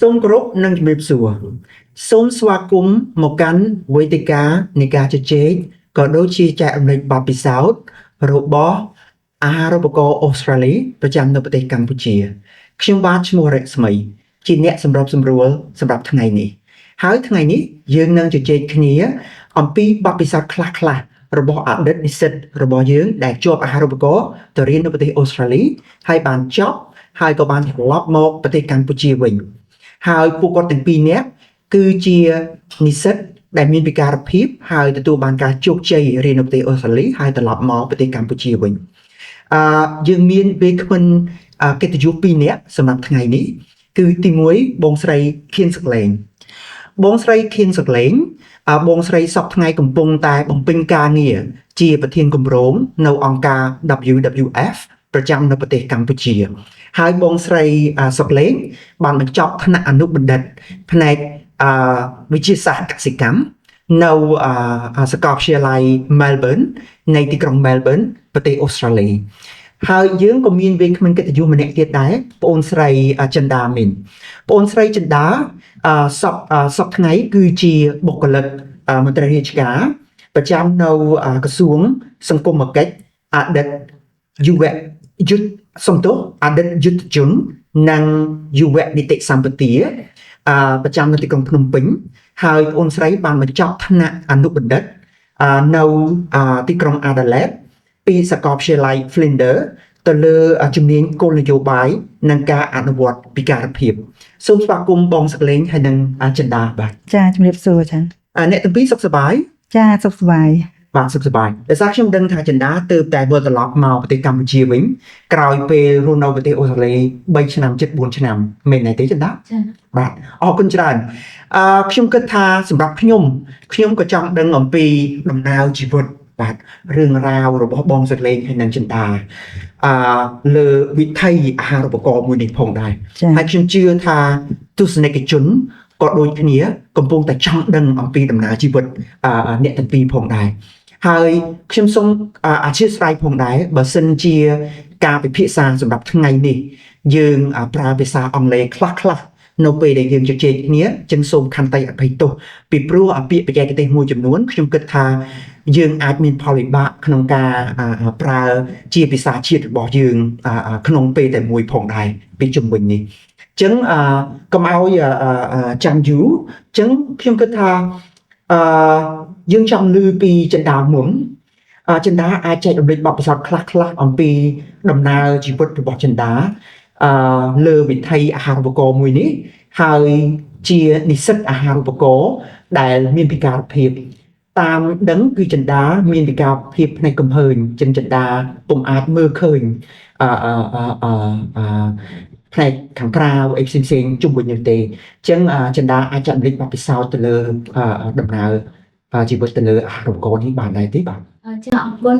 សូមគោរពនិងជំរាបសួរសូមស្វាគមន៍មកកាន់វេទិកានៃការជជែកក៏ដូចជាចែករំលែកបទពិសោធន៍របស់អាហារូបករណ៍អូស្ត្រាលីប្រចាំនៅប្រទេសកម្ពុជាខ្ញុំបាទឈ្មោះរស្មីជាអ្នកសម្របសម្រួលសម្រាប់ថ្ងៃនេះហើយថ្ងៃនេះយើងនឹងជជែកគ្នាអំពីបទពិសោធន៍ខ្លះៗរបស់អតីតនិស្សិតរបស់យើងដែលជាប់អាហារូបករណ៍ទៅរៀននៅប្រទេសអូស្ត្រាលីហើយបានចប់ហើយក៏បានត្រឡប់មកប្រទេសកម្ពុជាវិញ ហើយពួកគាត់ទាំងពីរនាក់គឺជានិស្សិតដែលមានពិការភាពហើយទទួលបានការជោគជ័យរៀននៅប្រទេសអូស្ត្រាលីហើយត្រឡប់មកប្រទេសកម្ពុជាវិញអឺយើងមានវាគ្មិនកិត្តិយសពីរនាក់សម្រាប់ថ្ងៃនេះគឺទី1បងស្រីខៀនសុកលេងបងស្រីខៀនសុកលេងបងស្រីសពថ្ងៃកំពុងតែបំពេញការងារជាប្រធានគម្រោងនៅអង្គការ WWF ប្រចាំនៅប្រទេសកម្ពុជា ហើយបងស្រីសុកលេងបានបញ្ចប់ថ្នាក់អនុបណ្ឌិតផ្នែកវិទ្យាសាស្ត្រកសិកម្មនៅសាកលវិទ្យាល័យ Melbourne នៃទីក្រុង Melbourne ប្រទេសអូស្ត្រាលីហើយយើងក៏មានវាគ្មិនកិត្តិយសម្នាក់ទៀតដែរប្អូនស្រីចិន្តាមីនប្អូនស្រីចិន្តាសពថ្ងៃគឺជាបុគ្គលិកមន្ត្រីរាជការប្រចាំនៅក្រសួងសង្គមគិច្ចអតីតយុវយុទ្ធសំទោសអតីតយុទ្ធជននិងយុវនីតិសម្បទាប្រចាំនៅទីក្រុងភ្នំពេញហើយប្អូនស្រីបានបញ្ចប់ថ្នាក់អនុបណ្ឌិតនៅទីក្រុង Adelaide ពីសាកលវិទ្យាល័យ Flinders ទៅលើជំនាញគោលនយោបាយនិងការអនុវត្តពិការភាពសូមស្វាគមន៍បងសកលេងហើយនិងចិន្តាបាទ ចាជំរាបសួរចា អ្នកទាំងពីរសុខសប្បាយ ចាសុខសប្បាយ បាទសុខសប្បាយដោយសារខ្ញុំដឹងថាចិន្តាទើបតែវិលត្រឡប់មកប្រទេសកម្ពុជាវិញក្រោយពេលរស់នៅប្រទេសអូស្ត្រាលី3ឆ្នាំជិត4ឆ្នាំមែនទេចិន្តា ចា បាទអរគុណច្រើនខ្ញុំគិតថាសម្រាប់ខ្ញុំខ្ញុំក៏ចង់ដឹងអំពីដំណើរជីវិតបាទរឿងរ៉ាវរបស់បងសកលេងហើយនិងចិន្តាលើវិថីអាហារូបករណ៍មួយនេះផងដែរ ចា ហើយខ្ញុំជឿថាទស្សនិកជនក៏ដូចគ្នាកំពុងតែចង់ដឹងអំពីដំណើរជីវិតអ្នកទាំងពីរផងដែរហើយខ្ញុំសូមអធ្យាស្រ័យផងដែរបើសិនជាការពិភាក្សាសម្រាប់ថ្ងៃនេះយើងប្រើភាសាអង់គ្លេសខ្លះៗនៅពេលដែលយើងជជែកគ្នាចឹងសូមខន្តីអភ័យទោសពីព្រោះអាពាក្យបច្ចេកទេសមួយចំនួនខ្ញុំគិតថាយើងអាចមានផលវិបាកក្នុងការប្រើជាភាសាជាតិរបស់យើងក្នុងពេលតែមួយផងដែរពីជំវិញនេះចឹងកុំឲ្យចាំយូរចឹងខ្ញុំគិតថាអឺយើងចង់ឮពីចិន្តាមុនចិន្តាអាចចែករំលែកបទពិសោធន៍ខ្លះៗអំពីដំណើរជីវិតរបស់ចិន្តាលើវិថីអាហារូបករណ៍មួយនេះហើយជានិស្សិតអាហារូបករណ៍ដែលមានពិការភាពតាមដឹងគឺចិន្តាមានពិការភាពផ្នែកកំហើញចិន្តាពុំអាចមើលឃើញអឺអឺអឺអឺផ្នែកខាងក្រៅអីផ្សេងៗជុំវិញនេះទេអញ្ចឹងចិន្តាអាចចែករំលែកបទពិសោធន៍ទៅលើដំណើរជីវិតទៅលើអាហារូបករណ៍នេះបានដែរទេបាទ ចាអរគុណ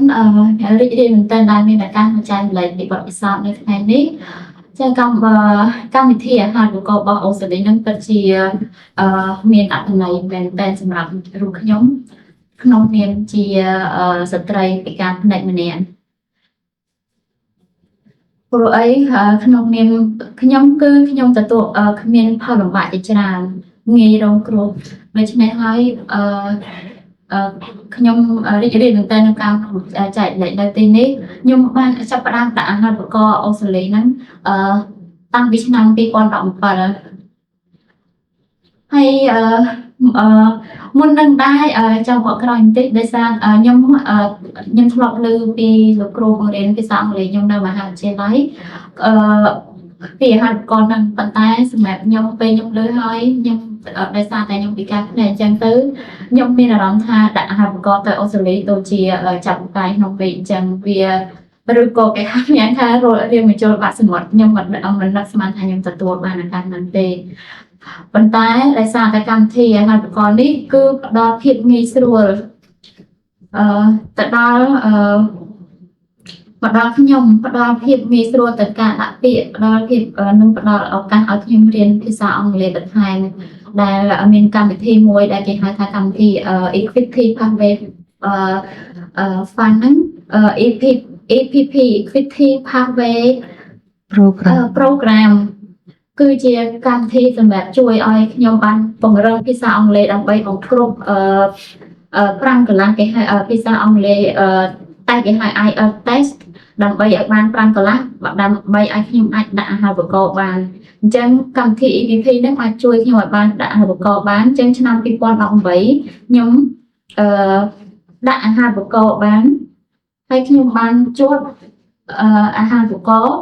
រីករាយមែនទែនដែលមានឱកាសមកចែករំលែកពីបទពិសោធន៍នៅថ្ងៃនេះចាកម្មវិធីអាហារូបករណ៍របស់អូស្ត្រាលីនឹងពិតជាមានអត្ថន័យមែនទែនសម្រាប់រូបខ្ញុំក្នុងនាមជាស្ត្រីពិការភ្នែកម្នាក់ព្រោះអីក្នុងនាមខ្ញុំគឺខ្ញុំទទួលគ្មានផលលំបាកជាច្រើនងាយរងគ្រោះដូច្នេះហើយអឺខ្ញុំរីករាយមែនទែនក្នុងការចែករំលែកនៅទីនេះខ្ញុំបានចាប់ផ្ដើមដាក់អាហារូបករណ៍អូស្ត្រាលីហ្នឹងតាំងពីឆ្នាំ2017ហើយអឺមុននឹងដែរចង់បកក្រោយបន្តិចដោយសារខ្ញុំខ្ញុំធ្លាប់ឮពីលោកគ្រូបង្រៀនភាសាអង់គ្លេសខ្ញុំនៅមហាវិទ្យាល័យពីអាហារូបករណ៍ហ្នឹងប៉ុន្តែសម្រាប់ខ្ញុំពេលខ្ញុំឮហើយខ្ញុំដោយសារតែខ្ញុំពិការភ្នែកអញ្ចឹងទៅខ្ញុំមានអារម្មណ៍ថាដាក់អាហារូបករណ៍ទៅអូស្ត្រាលីដូចជាចាប់កាយក្នុងពេកអញ្ចឹងវាឬក៏គេហៅញ៉ាំថារត់រៀនបញ្ចូលបាក់សមុទ្រខ្ញុំមិននឹកស្មានថាខ្ញុំទទួលបានឱកាសហ្នឹងទេប៉ុន្តែដោយសារតែកម្មវិធីអាហារូបករណ៍នេះគឺផ្ដល់ភាពងាយស្រួលទៅដល់ផ្ដល់ខ្ញុំផ្ដល់ភាពងាយស្រួលទៅការដាក់ពាក្យផ្ដល់ភាពនិងផ្ដល់ឱកាសឲ្យខ្ញុំរៀនភាសាអង់គ្លេសបន្ថែមដែលមានកម្មវិធីមួយដែលគេហៅថាកម្មវិធី Equity Pathway Fund ហ្នឹង EPP Equity Pathway program program គឺជាកម្មវិធីសម្រាប់ជួយឲ្យខ្ញុំបានពង្រឹងភាសាអង់គ្លេសដើម្បីបង្គ្រប់អឺអឺ5កន្លះគេហៅភាសាអង់គ្លេសអឺតែគេហៅ IELTS test ដើម្បីឲ្យបាន5កន្លះដើម្បីឲ្យខ្ញុំអាចដាក់អាហារូបករណ៍បានអញ្ចឹងកម្មវិធី EVP ហ្នឹងអាចជួយខ្ញុំឲ្យបានដាក់អាហារូបករណ៍បានអញ្ចឹងឆ្នាំ2018ខ្ញុំអឺដាក់អាហារូបករណ៍បានហើយខ្ញុំបានជួបអឺអាហារូបករណ៍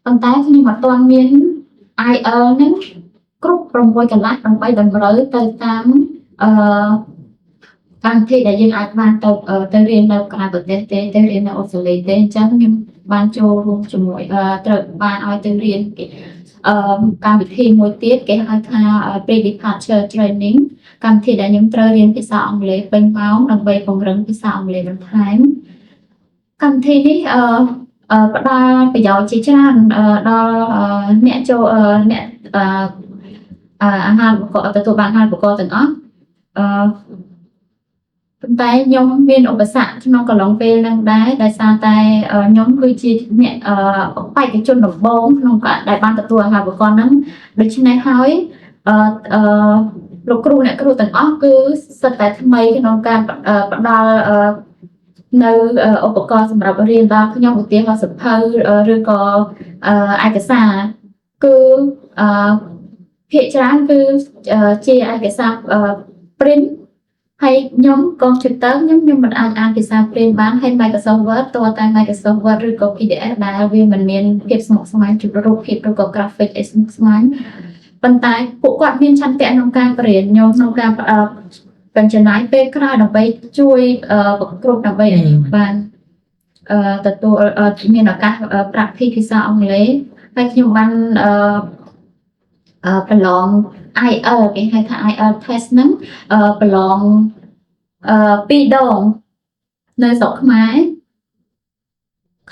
ប៉ុន្តែខ្ញុំអត់ទាន់មាន IELTS ហ្នឹងគ្រប់6កន្លះដើម្បីតម្រូវទៅតាមអឺកម្មវិធីដែលយើងអាចបានទៅទៅរៀននៅក្រៅប្រទេសទេទៅរៀននៅអូស្ត្រាលីទេអញ្ចឹងខ្ញុំបានចូលរួមជាមួយត្រូវបានឲ្យទៅរៀនគេអឺកម្មវិធីមួយទៀតគេហៅថា pre departure training កម្មវិធីដែលខ្ញុំត្រូវរៀនភាសាអង់គ្លេសពេញម៉ោងដើម្បីពង្រឹងភាសាអង់គ្លេសបន្ថែមកម្មវិធីនេះអឺផ្ដល់ប្រយោជន៍ជាច្រើនដល់អ្នកចូលអ្នកអឺអាហារូបករណ៍ទទួលបានអាហារូបករណ៍ទាំងអស់អឺប៉ុន្តែខ្ញុំមានឧបសគ្គក្នុងកន្លងពេលហ្នឹងដែរដោយសារតែខ្ញុំគឺជាអ្នកបេក្ខជនដំបូងក្នុងការដែលបានទទួលអាហារូបករណ៍ហ្នឹងដូច្នេះហើយអឺអឺលោកគ្រូអ្នកគ្រូទាំងអស់គឺសុទ្ធតែថ្មីក្នុងការផ្ដល់នៅឧបករណ៍សម្រាប់រៀនដល់ខ្ញុំឧទាហរណ៍សៀវភៅឬក៏ឯកសារគឺអឺភាគច្រើនគឺជាឯកសារ print ហើយខ្ញុំកុំព្យូទ័រខ្ញុំខ្ញុំមិនអាចអានភាសា print បានហើយ Microsoft Word តើតែ Microsoft Word ឬក៏ PDF ដែលវាមិនមានភាពស្មុគស្មាញជួបរូបភាពឬក៏ graphic អីស្មុគស្មាញប៉ុន្តែពួកគាត់មានឆន្ទៈក្នុងការបរៀនខ្ញុំក្នុងការបញ្ចំណាយពេលក្រោយដើម្បីជួយបង្គ្រប់ដើម្បីឲ្យខ្ញុំបានអឺទទួលមានឱកាសប្រាក់ភាសាអង់គ្លេសហើយខ្ញុំបានអឺអឺប្រឡង IELTS គេហៅថា IELTS test ហ្នឹងអឺប្រឡងអឺពីរដងនៅស្រុកខ្មែរ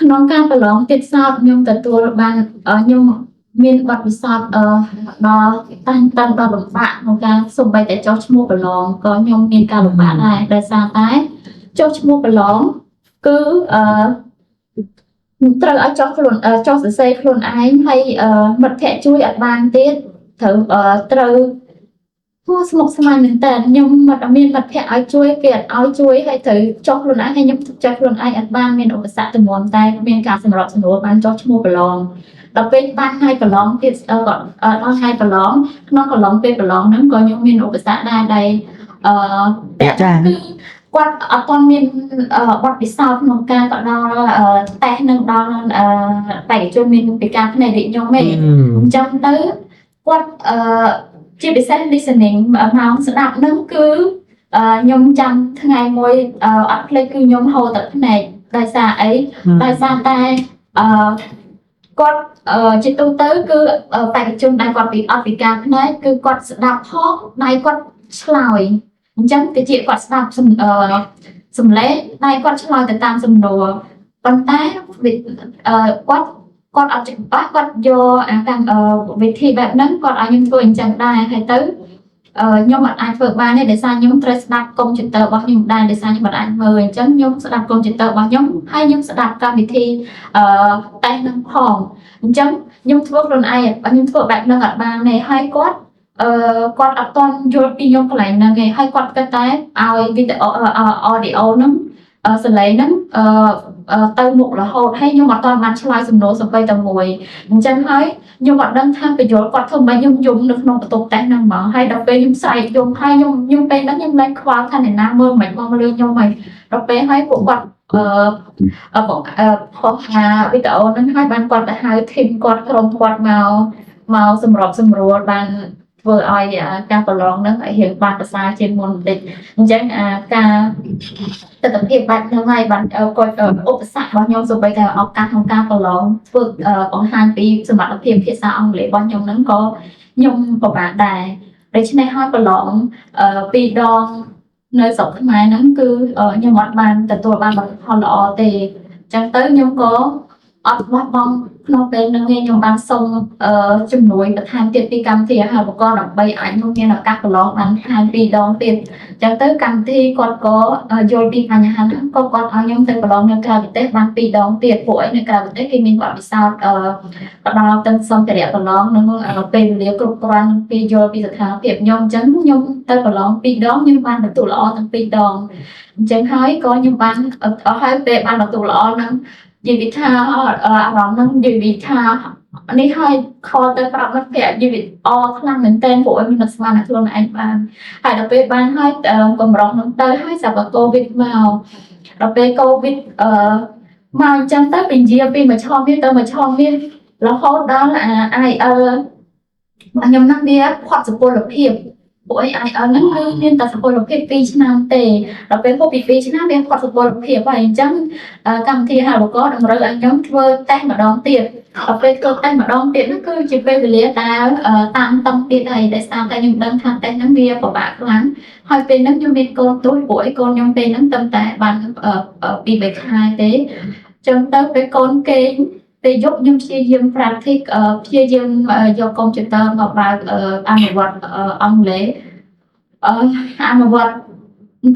ក្នុងការប្រឡងទៀតសោតខ្ញុំទទួលបានខ្ញុំមានបទពិសោធន៍អឺដល់តាំងតាំងដល់លំបាកក្នុងការសូម្បីតែចុះឈ្មោះប្រឡងក៏ខ្ញុំមានការលំបាកដែរដោយសារតែចុះឈ្មោះប្រឡងគឺអឺត្រូវឲ្យចុះខ្លួនចុះសរសេរខ្លួនឯងហើយមិត្តភ័ក្តិជួយអត់បានទៀតត្រូវត្រូវហួស្មុគស្មាញមែនតើខ្ញុំមិនមានមិត្តភ័ក្តិឲ្យជួយគេអត់ឲ្យជួយហើយត្រូវចុះខ្លួនឯងហើយខ្ញុំចុះខ្លួនឯងអត់បានមានឧបសគ្គទម្រាំតែមានការសម្របសម្រួលបានចុះឈ្មោះប្រឡងដល់ពេលបានថ្ងៃប្រឡងទៀតក៏ដល់ថ្ងៃប្រឡងក្នុងកន្លងពេលប្រឡងហ្នឹងក៏ខ្ញុំមានឧបសគ្គដែរដែលអឺ ចា គឺគាត់អត់ទាន់មានបទពិសោធន៍ក្នុងការទៅដល់តេស្តនឹងដល់បេក្ខជនមានពិការភ្នែកដូចខ្ញុំទេអញ្ចឹងទៅគាត់អឺជាពិសេស listening ម៉ោងស្ដាប់ហ្នឹងគឺខ្ញុំចាំថ្ងៃមួយអត់ភ្លេចគឺខ្ញុំហូរទឹកភ្នែកដោយសារអីដោយសារតែអឺគាត់ជាទូទៅគឺបេក្ខជនដែលគាត់ពីអត់ពិការភ្នែកគឺគាត់ស្ដាប់ផងដៃគាត់ឆ្លើយអញ្ចឹងតិចគាត់ស្ដាប់សំអឺសំឡេងដៃគាត់ឆ្លើយទៅតាមសំណួរប៉ុន្តែអឺគាត់គាត់អត់ច្បាស់គាត់យកអាតាមវិធីបែបហ្នឹងគាត់ឲ្យខ្ញុំធ្វើអញ្ចឹងដែរហើយទៅខ្ញុំអត់អាចធ្វើបានទេដោយសារខ្ញុំត្រូវស្ដាប់កុំព្យូទ័ររបស់ខ្ញុំដែរដោយសារខ្ញុំអត់អាចមើលអញ្ចឹងខ្ញុំស្ដាប់កុំព្យូទ័ររបស់ខ្ញុំហើយខ្ញុំស្ដាប់កម្មវិធីអឺតេស្តនឹងផងអញ្ចឹងខ្ញុំធ្វើខ្លួនឯងខ្ញុំធ្វើបែបហ្នឹងអត់បានទេហើយគាត់អឺគាត់អត់ទាន់យល់ពីខ្ញុំកន្លែងហ្នឹងទេហើយគាត់គិតតែឲ្យវីដេអូ audio ហ្នឹងសលេងហ្នឹងអឺទៅមុខរហូតហើយខ្ញុំអត់ទាន់បានឆ្លើយសំណួរសូម្បីតែមួយអញ្ចឹងហើយខ្ញុំអត់ដឹងថាបញ្យល់គាត់ធ្វើម៉េចខ្ញុំយំនៅក្នុងបន្ទប់តេស្តហ្នឹងហ្មងហើយដល់ពេលខ្ញុំស្រែកយំហើយខ្ញុំខ្ញុំពេលហ្នឹងខ្ញុំលែងខ្វល់ថាអ្នកណាមើលមិនមកលើខ្ញុំហើយដល់ពេលហើយពួកគាត់អឺបងអឺផុសថាវីដេអូហ្នឹងហើយបានគាត់ទៅហៅ team គាត់ក្រុមគាត់មកមកសម្របសម្រួលបានធ្វើឲ្យការប្រឡងហ្នឹងឲ្យរៀងបានប្រសើរជាងមុនបន្តិចអញ្ចឹងអាការទស្សនវិជ្ជាបែបហ្នឹងហើយបានគាត់ឧបសគ្គរបស់ខ្ញុំសូម្បីតែឱកាសក្នុងការប្រឡងធ្វើបង្ហាញពីសមត្ថភាពភាសាអង់គ្លេសរបស់ខ្ញុំហ្នឹងក៏ខ្ញុំពិបាកដែរដូច្នេះហើយប្រឡងពីរដងនៅស្រុកខ្មែរហ្នឹងគឺខ្ញុំអត់បានទទួលបានលទ្ធផលល្អទេអញ្ចឹងទៅខ្ញុំក៏អត់បោះបង់ ក្នុងពេលហ្នឹងឯងខ្ញុំបានសុំជំនួយបន្ថែមទៀតពីកម្មវិធីអាហារូបករណ៍ដើម្បីអាចខ្ញុំមានឱកាសប្រឡងបានថែមពីរដងទៀតអញ្ចឹងទៅកម្មវិធីគាត់ក៏យល់ពីបញ្ហាហ្នឹងក៏គាត់ឲ្យខ្ញុំទៅប្រឡងនៅក្រៅប្រទេសបានពីរដងទៀតពួកឯងនៅក្រៅប្រទេសគេមានបទពិសោធន៍ផ្ដល់ទាំងសម្ភារៈប្រឡងនិងពេលវេលាគ្រប់គ្រាន់ពីយល់ពីស្ថានភាពខ្ញុំអញ្ចឹងខ្ញុំទៅប្រឡងពីរដងខ្ញុំបានពិន្ទុល្អទាំងពីរដងអញ្ចឹងហើយក៏ខ្ញុំបានអស់ហើយពេលបានពិន្ទុល្អហ្នឹងនិយាយពីថាអារម្មណ៍ហ្នឹងនិយាយពីថានេះហើយ call ទៅប្រាប់មិត្តភក្តិនិយាយពីអខ្លាំងមែនតើពួកឯងមិនស្មានតែខ្លួនឯងបានហើយដល់ពេលបានហើយកម្រងហ្នឹងទៅហើយស្រាប់តែកូវីដមកដល់ពេលកូវីដមកអញ្ចឹងទៅពន្យាពីមួយឆមាសទៅមួយឆមាសរហូតដល់អា IELTS ខ្ញុំហ្នឹងវាផុតសុពលភាពពួកអី IELTS ហ្នឹងគឺមានតែសុពលភាព2ឆ្នាំទេដល់ពេលហូបពី2ឆ្នាំវាផុតសុពលភាពហើយអញ្ចឹងកម្មវិធីអាហារូបករណ៍តម្រូវឲ្យខ្ញុំធ្វើតេស្តម្ដងទៀតដល់ពេលធ្វើតេស្តម្ដងទៀតហ្នឹងគឺជាពេលវេលាដែលតាមតឹងទៀតហើយដោយសារតែខ្ញុំដឹងថាតេស្តហ្នឹងវាពិបាកខ្លាំងហើយពេលហ្នឹងខ្ញុំមានកូនតូចពួកអីកូនខ្ញុំពេលហ្នឹងត្រឹមតែបានពីរបីខែទេចឹងទៅពេលកូនគេងពេលយប់ខ្ញុំព្យាយាម practice ព្យាយាមយកកុំព្យូទ័រមកបើកអនុវត្តអង់គ្លេសអនុវត្ត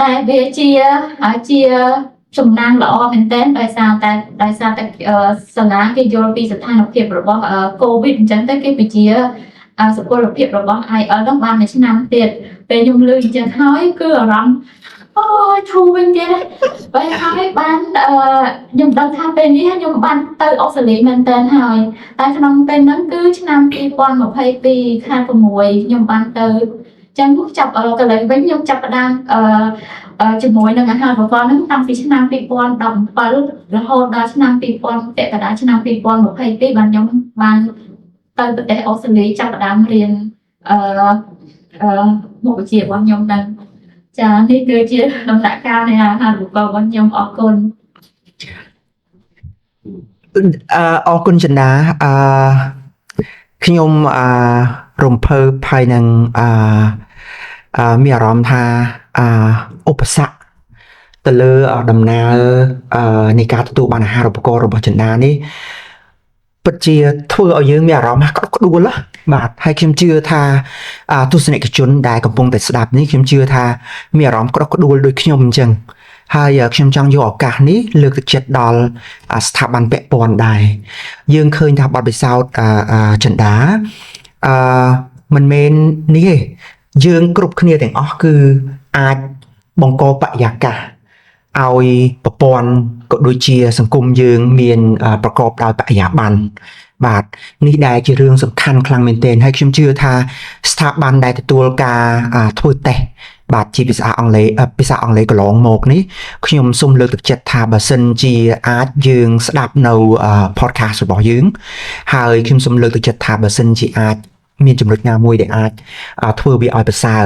តែវាជាសំណាងល្អមែនទែនដោយសារតែសាលាគេយល់ពីស្ថានភាពរបស់ COVID អញ្ចឹងទៅគេពជាសុពលភាពរបស់ IELTS ហ្នឹងបានមួយឆ្នាំទៀតពេលខ្ញុំលឺអញ្ចឹងហើយគឺអារម្មណ៍អូយធូរវិញទៀតពេលហើយបានខ្ញុំដឹងថាពេលនេះខ្ញុំបានទៅអូស្ត្រាលីមែនតើហើយតែក្នុងពេលហ្នឹងគឺឆ្នាំ2022ខែ6ខ្ញុំបានទៅចឹងចាប់កន្លែងវិញខ្ញុំចាប់ផ្ដើមជាមួយនឹងអាហារូបករណ៍ហ្នឹងតាំងពីឆ្នាំ2017រហូតដល់ឆ្នាំ2000ពាក់កណ្ដាលឆ្នាំ2022បានខ្ញុំបានទៅប្រទេសអូស្ត្រាលីចាប់ផ្ដើមរៀនអឺអឺមុខវិជ្ជារបស់ខ្ញុំហ្នឹងចានេះគឺជាដំណាក់កាលនៃអាហារូបករណ៍របស់ខ្ញុំអរគុណ អរគុណចិន្តាខ្ញុំរំភើបហើយនឹងអឺអឺមានអារម្មណ៍ថាឧបសគ្គទៅលើដំណើរនៃការទទួលបានអាហារូបករណ៍របស់ចិន្តានេះពិតជាធ្វើឲ្យយើងមានអារម្មណ៍ថាក្តុកក្តួលណាបាទហើយខ្ញុំជឿថាទស្សនិកជនដែលកំពុងតែស្ដាប់នេះខ្ញុំជឿថាមានអារម្មណ៍ក្តុកក្តួលដូចខ្ញុំអញ្ចឹងហើយខ្ញុំចង់យកឱកាសនេះលើកទឹកចិត្តដល់ស្ថាប័នពាក់ព័ន្ធដែរយើងឃើញថាបទពិសោធន៍ចិន្តាមិនមែននេះទេយើងគ្រប់គ្នាទាំងអស់គឺអាចបង្កបរិយាកាសឲ្យប្រព័ន្ធក៏ដូចជាសង្គមយើងមានប្រកបដោយបរិយាបន្នបាទនេះដែលជារឿងសំខាន់ខ្លាំងមែនទែនហើយខ្ញុំជឿថាស្ថាប័នដែលទទួលការធ្វើតេស្តបាទជាភាសាអង់គ្លេសភាសាអង់គ្លេសកន្លងមកនេះខ្ញុំសូមលើកទឹកចិត្តថាបើសិនជាអាចយើងស្ដាប់នៅ podcast របស់យើងហើយខ្ញុំសូមលើកទឹកចិត្តថាបើសិនជាអាចមានចំណុចណាមួយដែលអាចធ្វើវាឲ្យប្រសើរ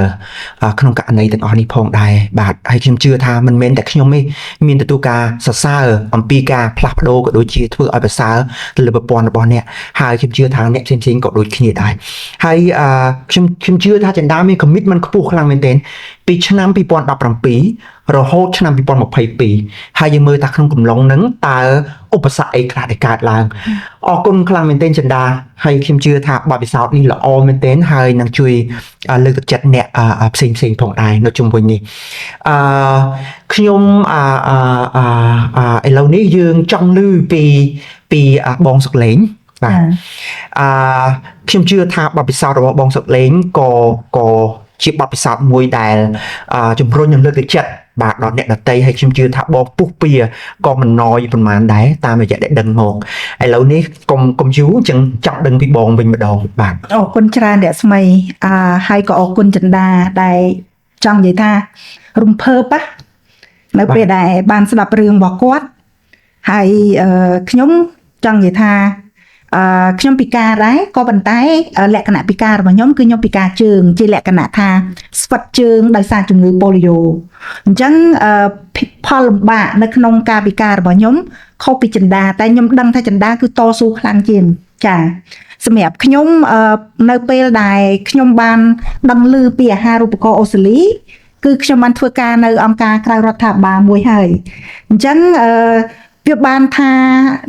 ក្នុងករណីទាំងអស់នេះផងដែរបាទហើយខ្ញុំជឿថាមិនមែនតែខ្ញុំទេមានទទួលការសរសើរអំពីការផ្លាស់ប្ដូរក៏ដូចជាធ្វើឲ្យប្រសើរទៅលើប្រព័ន្ធរបស់អ្នកហើយខ្ញុំជឿថាអ្នកផ្សេងៗក៏ដូចគ្នាដែរហើយខ្ញុំជឿថាចិន្តាមាន commitment ខ្ពស់ខ្លាំងមែនទែនពីឆ្នាំ2017រហូតឆ្នាំ2022ហើយយើងមើលថាក្នុងកំឡុងហ្នឹងតើឧបសគ្គអីខ្លះដែលកើតឡើងអរគុណខ្លាំងមែនទែនចិន្តាហើយខ្ញុំជឿថាបទពិសោធន៍នេះល្អមែនទែនហើយនឹងជួយលើកទឹកចិត្តអ្នកផ្សេងផ្សេងផងដែរនៅជុំវិញនេះខ្ញុំអឺអឺឥឡូវនេះយើងចង់ឮពីបងសុកលេងបាទខ្ញុំជឿថាបទពិសោធន៍របស់បងសុកលេងក៏ជាបទពិសោធន៍មួយដែលជំរុញនិងលើកទឹកចិត្តបាទដល់អ្នកដទៃហើយខ្ញុំជឿថាបងពុះពៀក៏មិនណយប្រហែលដែរតាមរយៈដែលដឹងមកឥឡូវនេះកុំយូរចឹងចង់ដឹងពីបងវិញម្ដងបាទ អរគុណច្រើនរស្មីហើយក៏អរគុណចិន្តាដែលចង់និយាយថារំភើបណានៅពេលដែលបានស្ដាប់រឿងរបស់គាត់ហើយខ្ញុំចង់និយាយថាខ្ញុំពិការដែរក៏ប៉ុន្តែលក្ខណៈពិការរបស់ខ្ញុំគឺខ្ញុំពិការជើងជាលក្ខណៈថាស្វិតជើងដោយសារជំងឺប៉ូលីយ៉ូអញ្ចឹងផលលំបាកនៅក្នុងការពិការរបស់ខ្ញុំខុសពីចិន្តាតែខ្ញុំដឹងថាចិន្តាគឺតស៊ូខ្លាំងជាងចាសម្រាប់ខ្ញុំនៅពេលដែលខ្ញុំបានដឹងឮពីអាហារូបករណ៍អូស្ត្រាលីគឺខ្ញុំបានធ្វើការនៅអង្គការក្រៅរដ្ឋាភិបាលមួយហើយអញ្ចឹង វាបានថា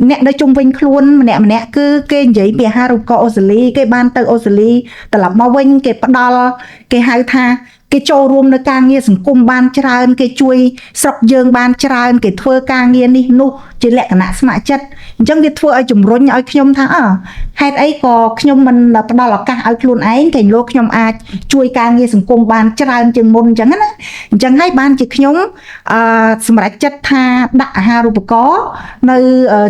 អ្នកនៅជុំវិញខ្លួនម្នាក់ម្នាក់គឺគេនិយាយពីអាហារូបករណ៍អូស្ត្រាលីគេបានទៅអូស្ត្រាលីត្រឡប់មកវិញគេផ្ដល់គេហៅថាគេចូលរួមនៅការងារសង្គមបានច្រើន គេជួយស្រុកយើងបានច្រើន គេធ្វើការងារនេះនោះជាលក្ខណៈស្ម័គ្រចិត្តអញ្ចឹងវាធ្វើឲ្យជំរុញឲ្យខ្ញុំថាអើហេតុអីក៏ខ្ញុំមិនផ្ដល់ឱកាសឲ្យខ្លួនឯងគេលោកខ្ញុំអាចជួយការងារសង្គមបានច្រើនជាងមុនអញ្ចឹងណាអញ្ចឹងហើយបានជាខ្ញុំអឺសម្រេចចិត្តថាដាក់អាហារូបករណ៍នៅ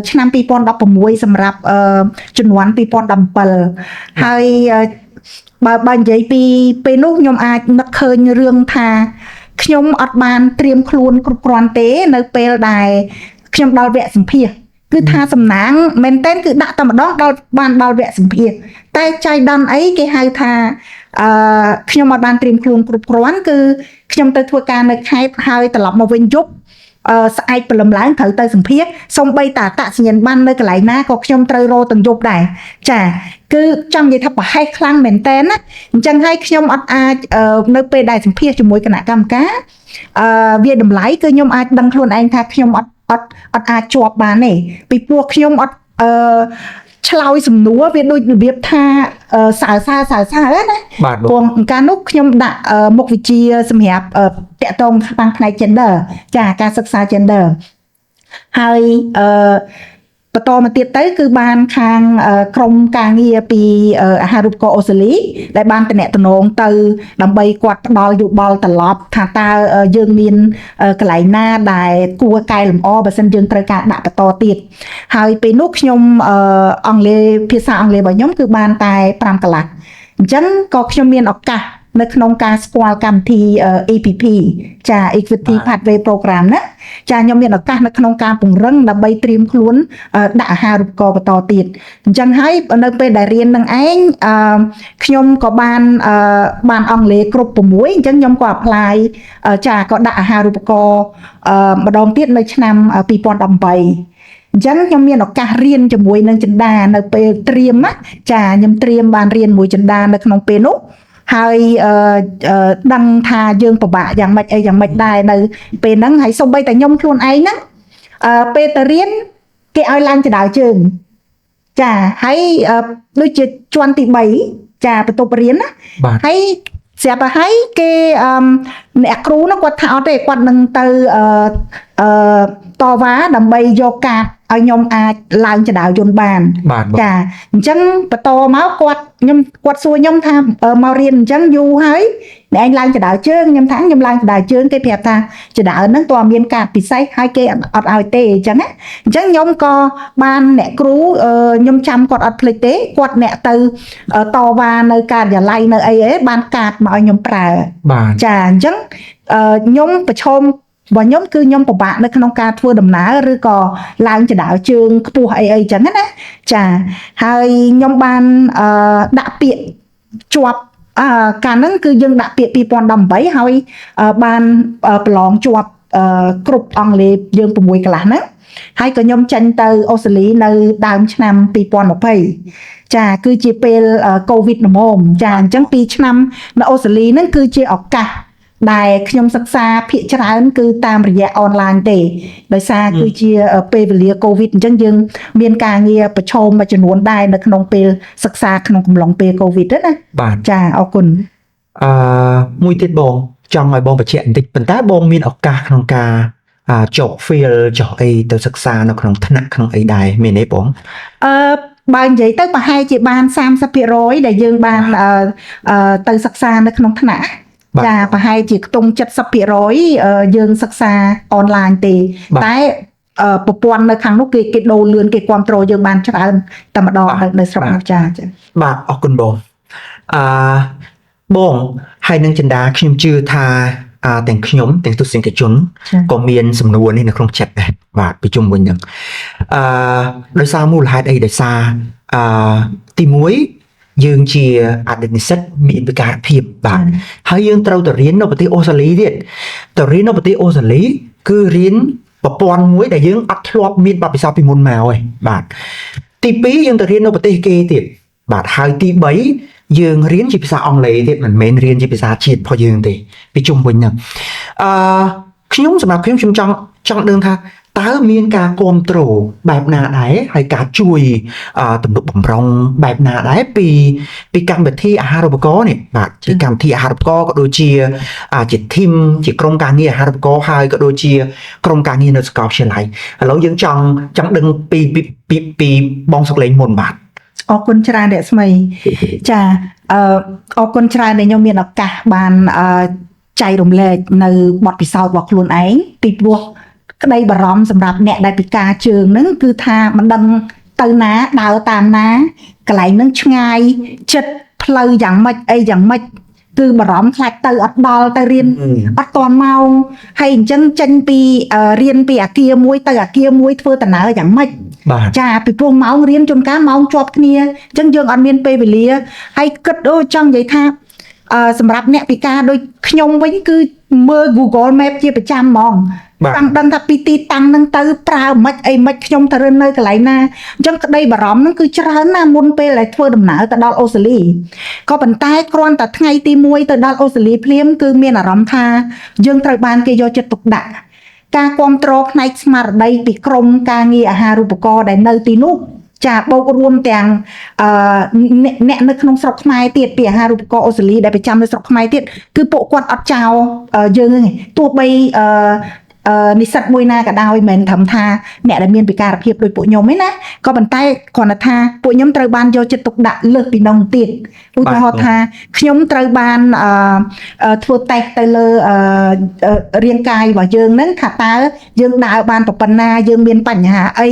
ឆ្នាំ2016សម្រាប់ជំនាន់2017ហើយបើនិយាយពីពេលនោះខ្ញុំអាចនឹកឃើញរឿងថាខ្ញុំអត់បានត្រៀមខ្លួនគ្រប់គ្រាន់ទេ នៅពេលដែលខ្ញុំដល់វគ្គសម្ភាសគឺថាសំណាងមែនតែនគឺដាក់តែម្ដងដល់បានដល់វគ្គសម្ភាសតែចៃដន្យអីគេហៅថាអឺខ្ញុំអត់បានត្រៀមខ្លួនគ្រប់គ្រាន់គឺខ្ញុំទៅធ្វើការនៅខេត្តហើយត្រឡប់មកវិញយប់អឺស្អែកព្រលឹមឡើងត្រូវទៅសម្ភាសសំបីតាអត្តសញ្ញាណប័ណ្ណនៅកន្លែងណាក៏ខ្ញុំត្រូវរកទាំងយប់ដែរចាគឺចង់និយាយថាប្រហែសខ្លាំងមែនតែនណាអញ្ចឹងហើយខ្ញុំអត់អាចនៅពេលដែលសម្ភាសជាមួយគណៈកម្មការអឺវាតម្លៃគឺខ្ញុំអាចដឹងខ្លួនឯងថាខ្ញុំអត់អត់អត់អាចជាប់បានទេពីព្រោះខ្ញុំអត់អឺឆ្លើយសំណួរវាដូចរបៀបថាសើសើសើសើណា បាទបង ព្រោះកាលនោះខ្ញុំដាក់មុខវិជ្ជាសម្រាប់តាក់ទងខាងផ្នែក gender ចាការសិក្សា gender ហើយអឺបន្តមកទៀតទៅគឺបានខាងក្រុមការងារពីអាហារូបករណ៍អូស្ត្រាលីដែលបានតំណតំណងទៅដើម្បីគាត់ផ្ដល់យោបល់ត្រឡប់ថាតើយើងមានកន្លែងណាដែលគួរកែលម្អបើសិនយើងត្រូវការដាក់បន្តទៀតហើយពេលនោះខ្ញុំអង់គ្លេសភាសាអង់គ្លេសរបស់ខ្ញុំគឺបានតែ5កន្លះអញ្ចឹងក៏ខ្ញុំមានឱកាសនៅក្នុងការស្គាល់កម្មវិធី EPP ចា Equity Pathway Program ណាចាខ្ញុំមានឱកាសនៅក្នុងការពង្រឹងដើម្បីត្រៀមខ្លួនដាក់អាហារូបករណ៍បន្តទៀតអញ្ចឹងហើយនៅពេលដែលរៀននឹងឯងអឺខ្ញុំក៏បានអឺបានអង់គ្លេសគ្រប់6អញ្ចឹងខ្ញុំក៏ apply ចាក៏ដាក់អាហារូបករណ៍អឺម្ដងទៀតនៅឆ្នាំ2018អញ្ចឹងខ្ញុំមានឱកាសរៀនជាមួយនឹងចិន្តានៅពេលត្រៀមណាចាខ្ញុំត្រៀមបានរៀនមួយចិន្តានៅក្នុងពេលនោះហើយអឺដឹងថាយើងពិបាកយ៉ាងម៉េចអីយ៉ាងម៉េចដែរនៅពេលហ្នឹងហើយសូម្បីតែខ្ញុំខ្លួនឯងហ្នឹងអឺពេលទៅរៀនគេឲ្យឡើងជណ្ដើរជើងចាហើយដូចជាជាន់ទី3ចាបន្ទប់រៀនណា បាទ ហើយស្រាប់តែហើយគេអឺអ្នកគ្រូនោះគាត់ថាអត់ទេគាត់នឹងទៅអឺអឺតវ៉ាដើម្បីយកកាតឲ្យខ្ញុំអាចឡើងជណ្ដើរយន្តបាន បាទបង ចាអញ្ចឹងបន្តមកគាត់ខ្ញុំគាត់សួរខ្ញុំថាមករៀនអញ្ចឹងយូរហើយអ្នកឯងឡើងជណ្ដើរជើងខ្ញុំថាខ្ញុំឡើងជណ្ដើរជើងគេប្រាប់ថាជណ្ដើរហ្នឹងតើមានកាតពិសេសហើយគេអត់ឲ្យទេអញ្ចឹងណាអញ្ចឹងខ្ញុំក៏បានអ្នកគ្រូខ្ញុំចាំគាត់អត់ភ្លេចទេគាត់អ្នកទៅតវ៉ានៅការិយាល័យនៅអីអីបានកាតមកឲ្យខ្ញុំប្រើ បាទ ចាអញ្ចឹងខ្ញុំប្រឈមរបស់ខ្ញុំគឺខ្ញុំពិបាកនៅក្នុងការធ្វើដំណើរឬក៏ឡើងជណ្ដើរជើងខ្ពស់អីអីចឹងណាចាហើយខ្ញុំបានអឺដាក់ពាក្យជាប់អឺកាលហ្នឹងគឺយើងដាក់ពាក្យ2018ហើយបានប្រឡងជាប់គ្រប់អង់គ្លេសយើង6កន្លះហ្នឹងហើយក៏ខ្ញុំចេញទៅអូស្ត្រាលីនៅដើមឆ្នាំ2020ចាគឺជាពេលកូវីដល្មមចាអញ្ចឹង2ឆ្នាំនៅអូស្ត្រាលីហ្នឹងគឺជាឱកាសដែលខ្ញុំសិក្សាភាគច្រើនគឺតាមរយៈអនឡាញទេដោយសារគឺជាពេលវេលាកូវីដអញ្ចឹងយើងមានការងារប្រឈមមួយចំនួនដែរនៅក្នុងពេលសិក្សាក្នុងកំឡុងពេលកូវីដណា បាទ ចាអរគុណ អឺមួយទៀតបងចង់ឲ្យបងបញ្ជាក់បន្តិចប៉ុន្តែបងមានឱកាសក្នុងការចុះ field ចុះអីទៅសិក្សានៅក្នុងថ្នាក់ក្នុងអីដែរមានទេបង អឺបើនិយាយទៅប្រហែលជាបាន30%ដែលយើងបានអឺទៅសិក្សានៅក្នុងថ្នាក់ចាប្រហែលជាខ្ទង់70%យើងសិក្សាអនឡាញទេតែប្រព័ន្ធនៅខាងនោះគេគេដូរលឿនគេគ្រប់គ្រងយើងបានច្រើនតែម្ដងនៅស្រុកនោះចា បាទអរគុណបងអឺបងហើយនឹងចិន្តាខ្ញុំជឿថាទាំងខ្ញុំទាំងទស្សនិកជនក៏មានសំណួរនេះនៅក្នុងចិត្តដែរបាទពីជុំវិញហ្នឹងអឺដោយសារមូលហេតុអីដោយសារអឺទី1យើងជាអតីតនិស្សិតមានវិការភាពបាទហើយយើងត្រូវទៅរៀននៅប្រទេសអូស្ត្រាលីទៀតទៅរៀននៅប្រទេសអូស្ត្រាលីគឺរៀនប្រព័ន្ធមួយដែលយើងអត់ធ្លាប់មានបទពិសោធន៍ពីមុនមកឯងបាទទី2យើងទៅរៀននៅប្រទេសគេទៀតបាទហើយទី3យើងរៀនជាភាសាអង់គ្លេសទៀតមិនមែនរៀនជាភាសាជាតិរបស់យើងទេពីជុំវិញហ្នឹងអឺខ្ញុំសម្រាប់ខ្ញុំខ្ញុំចង់ដឹងថា តើមានការគ្រប់គ្រងបែបណាដែរហើយការជួយទំនុកបំរុងបែបណាដែរពីកម្មវិធីអាហារូបករណ៍នេះបាទពីកម្មវិធីអាហារូបករណ៍ក៏ដូចជាជា team ជាក្រុមការងារអាហារូបករណ៍ហើយក៏ដូចជាក្រុមការងារនៅសាកលវិទ្យាល័យឥឡូវយើងចង់ចង់ដឹងពីពីពីពីបងសុកលេងមុនបាទ។ អរគុណច្រើនរស្មីចាអរគុណច្រើនដែលខ្ញុំមានឱកាសបានចែករំលែកនៅបទពិសោធន៍របស់ខ្លួនឯងពីព្រោះក្តីបារម្ភសម្រាប់អ្នកដែលពិការជើងហ្នឹងគឺថាមិនដឹងទៅណាដើរតាមណាកន្លែងហ្នឹងឆ្ងាយចិត្តផ្លូវយ៉ាងម៉េចអីយ៉ាងម៉េចគឺបារម្ភខ្លាចទៅអត់ដល់ទៅរៀនអត់តាន់ម៉ោងហើយអញ្ចឹងចេញពីរៀនពីអាគារមួយទៅអាគារមួយធ្វើដំណើរយ៉ាងម៉េច បាទ ចាពីព្រោះម៉ោងរៀនជួនកាលម៉ោងជាប់គ្នាអញ្ចឹងយើងអត់មានពេលវេលាហើយគិតអូចង់និយាយថាសម្រាប់អ្នកពិការដូចខ្ញុំវិញគឺមើល Google Map ជាប្រចាំហ្មង បាទ ចង់ដឹងថាពីទីតាំងហ្នឹងទៅប្រើមិនអីមិនខ្ញុំត្រូវនៅកន្លែងណាអញ្ចឹងក្តីបារម្ភហ្នឹងគឺច្រើនណាស់មុនពេលដែលធ្វើដំណើរទៅដល់អូស្ត្រាលីក៏ប៉ុន្តែគ្រាន់តែថ្ងៃទី1ទៅដល់អូស្ត្រាលីភ្លាមគឺមានអារម្មណ៍ថាយើងត្រូវបានគេយកចិត្តទុកដាក់ការគ្រប់គ្រងផ្នែកស្មារតីពីក្រមការងារអាហារូបករណ៍ដែលនៅទីនោះចាបូករួមទាំងអ្នកអ្នកនៅក្នុងស្រុកខ្មែរទៀតពីអាហារូបករណ៍អូស្ត្រាលីដែលប្រចាំនៅស្រុកខ្មែរទៀតគឺពួកគាត់អត់ចោលយើងទេទោះបីអឺអឺនិស្សិតមួយណាក៏ដោយមិនមែនត្រឹមថាអ្នកដែលមានពិការភាពដូចពួកខ្ញុំទេណាក៏ប៉ុន្តែគ្រាន់តែថាពួកខ្ញុំត្រូវបានយកចិត្តទុកដាក់លើសពីនោះទៀតឧទាហរណ៍ថាខ្ញុំត្រូវបានធ្វើតេស្តទៅលើរាងកាយរបស់យើងហ្នឹងថាតើយើងដើរបានប៉ុណ្ណាយើងមានបញ្ហាអី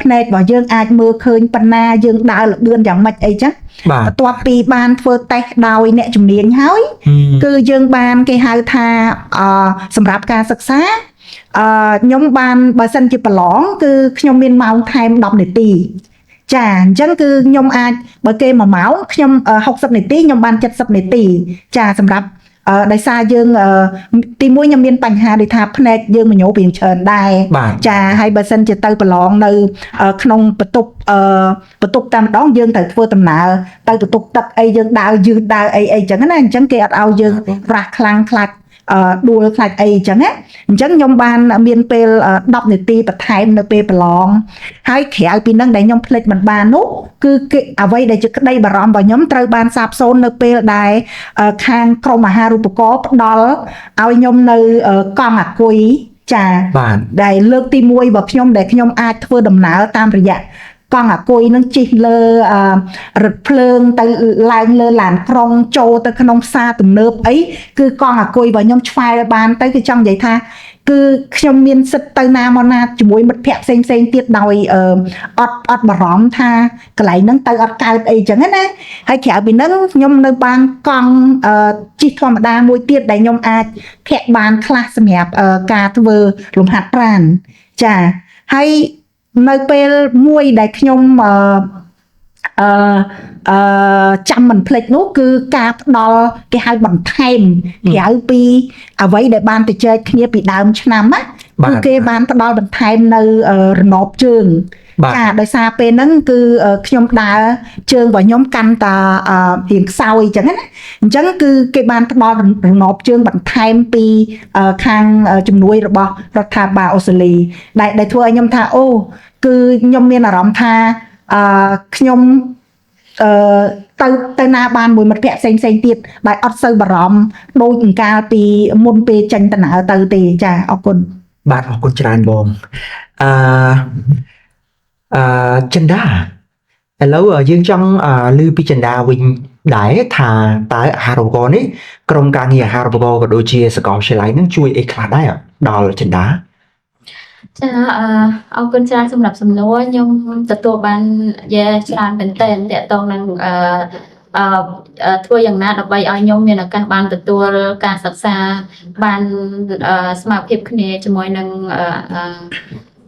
ភ្នែករបស់យើងអាចមើលឃើញប៉ុណ្ណាយើងដើរលបឿនយ៉ាងម៉េចអីចឹង បាទ បន្ទាប់ពីបានធ្វើតេស្តដោយអ្នកជំនាញហើយ គឺយើងបានគេហៅថាសម្រាប់ការសិក្សាខ្ញុំបានបើសិនជាប្រឡងគឺខ្ញុំមានម៉ោងថែម10នាទីចាអញ្ចឹងគឺខ្ញុំអាចបើគេ1ម៉ោងខ្ញុំ60នាទីខ្ញុំបាន70នាទីចាសម្រាប់ដោយសារយើងទីមួយខ្ញុំមានបញ្ហាដូចថាភ្នែកយើងមញោរៀងច្រើនដែរ បាទ ចាហើយបើសិនជាទៅប្រឡងនៅក្នុងបន្ទប់បន្ទប់តែម្ដងយើងត្រូវធ្វើដំណើរទៅបន្ទប់ទឹកអីយើងដើរយឺតដើរអីអីចឹងណាអញ្ចឹងគេអត់ឲ្យយើងរះខ្លាំងខ្លាចដួលខ្លាចអីចឹងណាអញ្ចឹងខ្ញុំបានមានពេល10នាទីបន្ថែមនៅពេលប្រឡងហើយក្រៅពីនឹងដែលខ្ញុំភ្លេចមិនបាននោះគឺគេអ្វីដែលជាក្តីបារម្ភរបស់ខ្ញុំត្រូវបានសាបសូន្យនៅពេលដែលខាងក្រុមអាហារូបករណ៍ផ្ដល់ឲ្យខ្ញុំនៅកង់អាគុយចា បាទ ដែលលើកទី1របស់ខ្ញុំដែលខ្ញុំអាចធ្វើដំណើរតាមរយៈកង់អាគុយនឹងជិះលើរថភ្លើងទៅឡើងលើឡានក្រុងចូលទៅក្នុងផ្សារទំនើបអីគឺកង់អាគុយរបស់ខ្ញុំឆ្វែលបានទៅគឺចង់និយាយថាគឺខ្ញុំមានសិទ្ធិទៅណាមកណាជាមួយមិត្តភ័ក្តិផ្សេងផ្សេងៗទៀតដោយអត់បារម្ភថាកន្លែងហ្នឹងទៅអត់កើតអីចឹងណាហើយក្រៅពីហ្នឹងខ្ញុំនៅបានកង់ជិះធម្មតាមួយទៀតដែលខ្ញុំអាចធាក់បានខ្លះសម្រាប់ការធ្វើលំហាត់ប្រាណចាហើយនៅពេលមួយដែលខ្ញុំអឺអឺអឺចាំមិនភ្លេចនោះគឺការផ្ដល់គេហៅបន្ថែមក្រៅពីអ្វីដែលបានទៅចែកគ្នាពីដើមឆ្នាំណា បាទ គឺគេបានផ្ដល់បន្ថែមនៅរណបជើង បាទ ចាដោយសារពេលហ្នឹងគឺខ្ញុំដើរជើងរបស់ខ្ញុំកាន់តារៀងខ្សោយអញ្ចឹងណាអញ្ចឹងគឺគេបានផ្ដល់រណបជើងបន្ថែមពីខាងជំនួយរបស់រដ្ឋាភិបាលអូស្ត្រាលីដែលធ្វើឲ្យខ្ញុំថាអូគឺខ្ញុំមានអារម្មណ៍ថាខ្ញុំទៅទៅណាបានមួយមិត្តភ័ក្តិផ្សេងផ្សេងទៀតដែលអត់សូវបារម្ភដូចអង្កាលពីមុនពេលចេញដំណើរទៅទេចាអរគុណ បាទអរគុណច្រើនបងអឺអឺចិន្តាឥឡូវយើងចង់ឮពីចិន្តាវិញដែរថាតើអាហារូបករណ៍នេះក្រុមការងារអាហារូបករណ៍ក៏ដូចជាសាកលវិទ្យាល័យនឹងជួយអីខ្លះដែរដល់ចិន្តា ចាអរគុណច្រើនសម្រាប់សំណួរខ្ញុំទទួលបានយ៉ាច្រើនមែនទែនតាក់ទងនឹងអឺអឺធ្វើយ៉ាងណាដើម្បីឲ្យខ្ញុំមានឱកាសបានទទួលការសិក្សាបានស្មារតីគ្នាជាមួយនឹង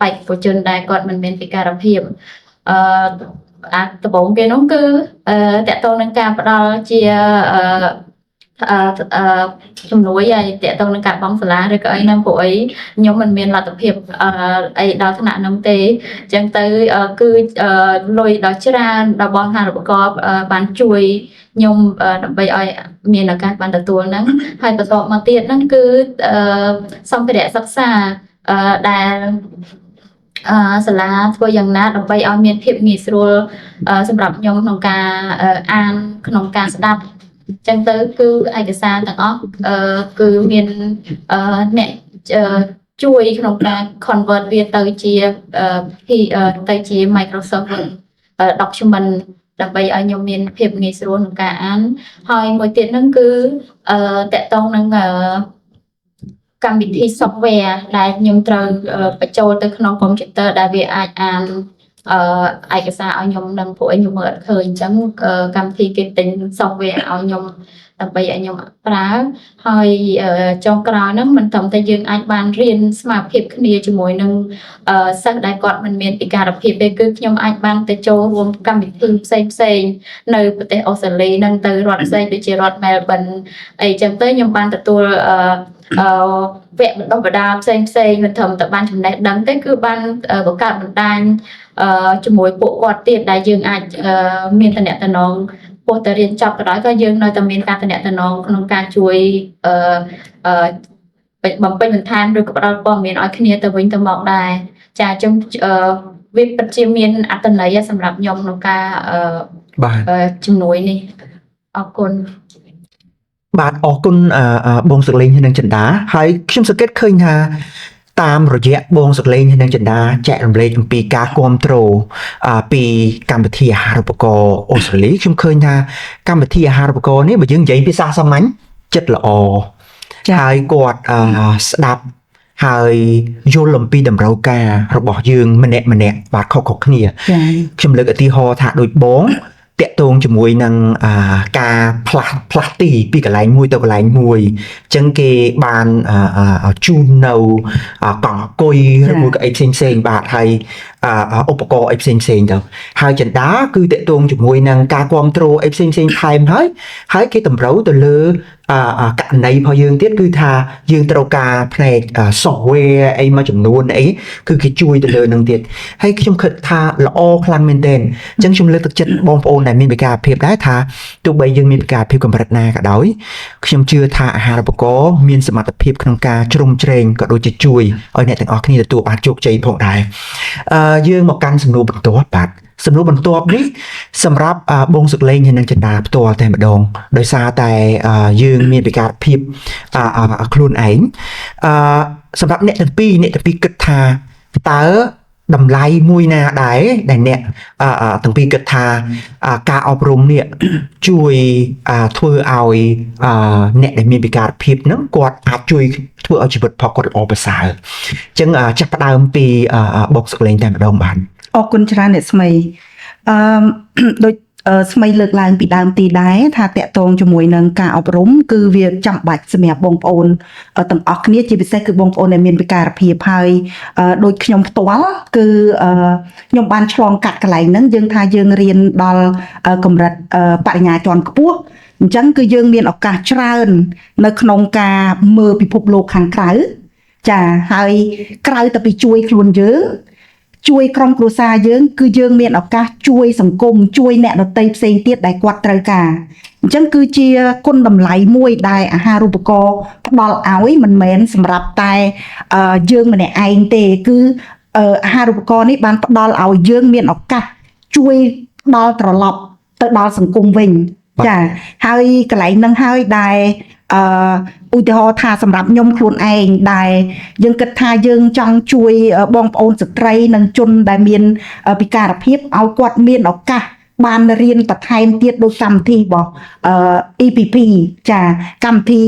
បេក្ខជនដែលគាត់មិនមានពិការភាពអឺអាដំបូងគេនោះគឺតាក់ទងនឹងការផ្ដល់ជាអឺអឺជំនួយឲ្យតាក់ទងនឹងការបង់សាលាឬក៏អីហ្នឹងពួកអីខ្ញុំមិនមានលទ្ធភាពអីដល់ថ្នាក់ហ្នឹងទេអញ្ចឹងទៅគឺលុយដ៏ច្រើនរបស់អាហារូបករណ៍បានជួយខ្ញុំដើម្បីឲ្យមានឱកាសបានទទួលហ្នឹងហើយបន្ទាប់មកទៀតហ្នឹងគឺសម្ភារៈសិក្សា ដែលសាលាធ្វើយ៉ាងណាដើម្បីឲ្យមានភាពងាយស្រួលសម្រាប់ខ្ញុំក្នុងការអានក្នុងការស្ដាប់អញ្ចឹងទៅគឺឯកសារទាំងអស់គឺមានអ្នកជួយក្នុងការ convert វាទៅជាទៅជា Microsoft Word document ដើម្បីឲ្យខ្ញុំមានភាពងាយស្រួលក្នុងការអានហើយមួយទៀតហ្នឹងគឺទាក់ទងនឹងកម្មវិធី software ដែលខ្ញុំត្រូវបញ្ចូលទៅក្នុង computer ដែលវាអាចអានឯកសារឲ្យខ្ញុំនឹងព្រោះឯខ្ញុំមើលអត់ឃើញអញ្ចឹងកម្មវិធីគេទិញ software ឲ្យខ្ញុំដើម្បីឲ្យខ្ញុំប្រើហើយចុងក្រោយហ្នឹងមិនត្រឹមតែយើងអាចបានរៀនស្មារតីគ្នាជាមួយនឹងសិស្សដែលគាត់មិនមានពិការភាពទេគឺខ្ញុំអាចបានទៅចូលរួមកម្មវិធីផ្សេងផ្សេងនៅប្រទេសអូស្ត្រាលីនិងទៅរដ្ឋផ្សេងដូចជារដ្ឋ Melbourne អីចឹងទៅខ្ញុំបានទទួលវគ្គបណ្ដុះបណ្ដាលផ្សេងផ្សេងមិនត្រឹមតែបានចំណេះដឹងទេគឺបានបង្កើតបណ្ដាញជាមួយពួកគាត់ទៀតដែលយើងអាចមានតំណែងពោះតែរៀនចប់ក៏ដោយក៏យើងនៅតែមានការតំណែងក្នុងការជួយអឺអឺបំពេញបន្ថែមឬក៏ផ្ដល់ព័ត៌មានឲ្យគ្នាទៅវិញទៅមកដែរចាអញ្ចឹងវាពិតជាមានអត្ថន័យសម្រាប់ខ្ញុំក្នុងការ បាទ ជំនួយនេះអរគុណ បាទអរគុណបងសុកលេងនិងចិន្តាហើយខ្ញុំសង្កេតឃើញថាតាមរយៈបងសុកលេងនិងចិន្តាចែករំលែកអំពីការគ្រប់គ្រងពីកម្មវិធីអាហារូបករណ៍អូស្ត្រាលីខ្ញុំឃើញថាកម្មវិធីអាហារូបករណ៍នេះបើយើងនិយាយភាសាសាមញ្ញចិត្តល្អហើយគាត់ស្ដាប់ហើយយល់អំពីតម្រូវការរបស់យើងម្នាក់ម្នាក់បាទខុសៗគ្នាខ្ញុំលើកឧទាហរណ៍ថាដូចបងតាក់ទងជាមួយនឹងការផ្លាស់ផ្លាស់ទីពីកន្លែងមួយទៅកន្លែងមួយអញ្ចឹងគេបានជូននៅកង់អង្គុយឬមួយក៏អីផ្សេងផ្សេងបាទហើយឧបករណ៍អីផ្សេងផ្សេងទៅហើយចិន្តាគឺតាក់ទងជាមួយនឹងការគ្រប់គ្រងអីផ្សេងផ្សេងថែមហើយហើយគេតម្រូវទៅលើករណីរបស់យើងទៀតគឺថាយើងត្រូវការផ្នែក software អីមួយចំនួនអីគឺគេជួយទៅលើនឹងទៀតហើយខ្ញុំគិតថាល្អខ្លាំងមែនទែនអញ្ចឹងខ្ញុំលើកទឹកចិត្តបងប្អូនដែលមានពិការភាពដែរថាទោះបីយើងមានពិការភាពកម្រិតណាក៏ដោយខ្ញុំជឿថាអាហារូបករណ៍មានសមត្ថភាពក្នុងការជ្រោមជ្រែងក៏ដូចជាជួយឲ្យអ្នកទាំងអស់គ្នាទទួលបានជោគជ័យផងដែរយើងមកកាន់សំណួរបន្ទាប់បាទសំណួរបន្ទាប់នេះសម្រាប់បងសុកលេងនិងចិន្តាផ្ទាល់តែម្ដងដោយសារតែយើងមានពិការភាពខ្លួនឯងសម្រាប់អ្នកទាំងពីរអ្នកទាំងពីរគិតថាតើតម្លៃមួយណាដែរដែលអ្នកទាំងពីរគិតថាការអប់រំនេះជួយធ្វើឲ្យអ្នកដែលមានពិការភាពហ្នឹងគាត់អាចជួយធ្វើឲ្យជីវិតរបស់គាត់ល្អប្រសើរអញ្ចឹងចាប់ផ្ដើមពីបងសុកលេងតែម្ដងបាទ អរគុណច្រើនអ្នកស្មីអឺ ដូចស្មីលើកឡើងពីដើមទីដែរថាតាក់ទងជាមួយនឹងការអប់រំគឺវាចាំបាច់សម្រាប់បងប្អូនទាំងអស់គ្នាជាពិសេសគឺបងប្អូនដែលមានពិការភាពហើយដូចខ្ញុំផ្ទាល់គឺខ្ញុំបានឆ្លងកាត់កន្លែងហ្នឹងយើងថាយើងរៀនដល់កម្រិតបរិញ្ញាជាន់ខ្ពស់អញ្ចឹងគឺយើងមានឱកាសច្រើននៅក្នុងការមើលពិភពលោកខាងក្រៅចាហើយក្រៅតែពីជួយខ្លួនយើងជួយក្រុមគ្រួសារយើងគឺយើងមានឱកាសជួយសង្គមជួយអ្នកដទៃផ្សេងទៀតដែលគាត់ត្រូវការអញ្ចឹងគឺជាគុណតម្លៃមួយដែលអាហារូបករណ៍ផ្ដល់ឲ្យមិនមែនសម្រាប់តែយើងម្នាក់ឯងទេគឺអាហារូបករណ៍នេះបានផ្ដល់ឲ្យយើងមានឱកាសជួយផ្ដល់ត្រឡប់ទៅដល់សង្គមវិញចាហើយកន្លែងហ្នឹងហើយដែលឧទាហរណ៍ថាសម្រាប់ខ្ញុំខ្លួនឯងដែលយើងគិតថាយើងចង់ជួយបងប្អូនស្ត្រីនិងជនដែលមានពិការភាពឲ្យគាត់មានឱកាសបានរៀនបន្ថែមទៀតដោយកម្មវិធីរបស់ EPP ចាកម្មវិធី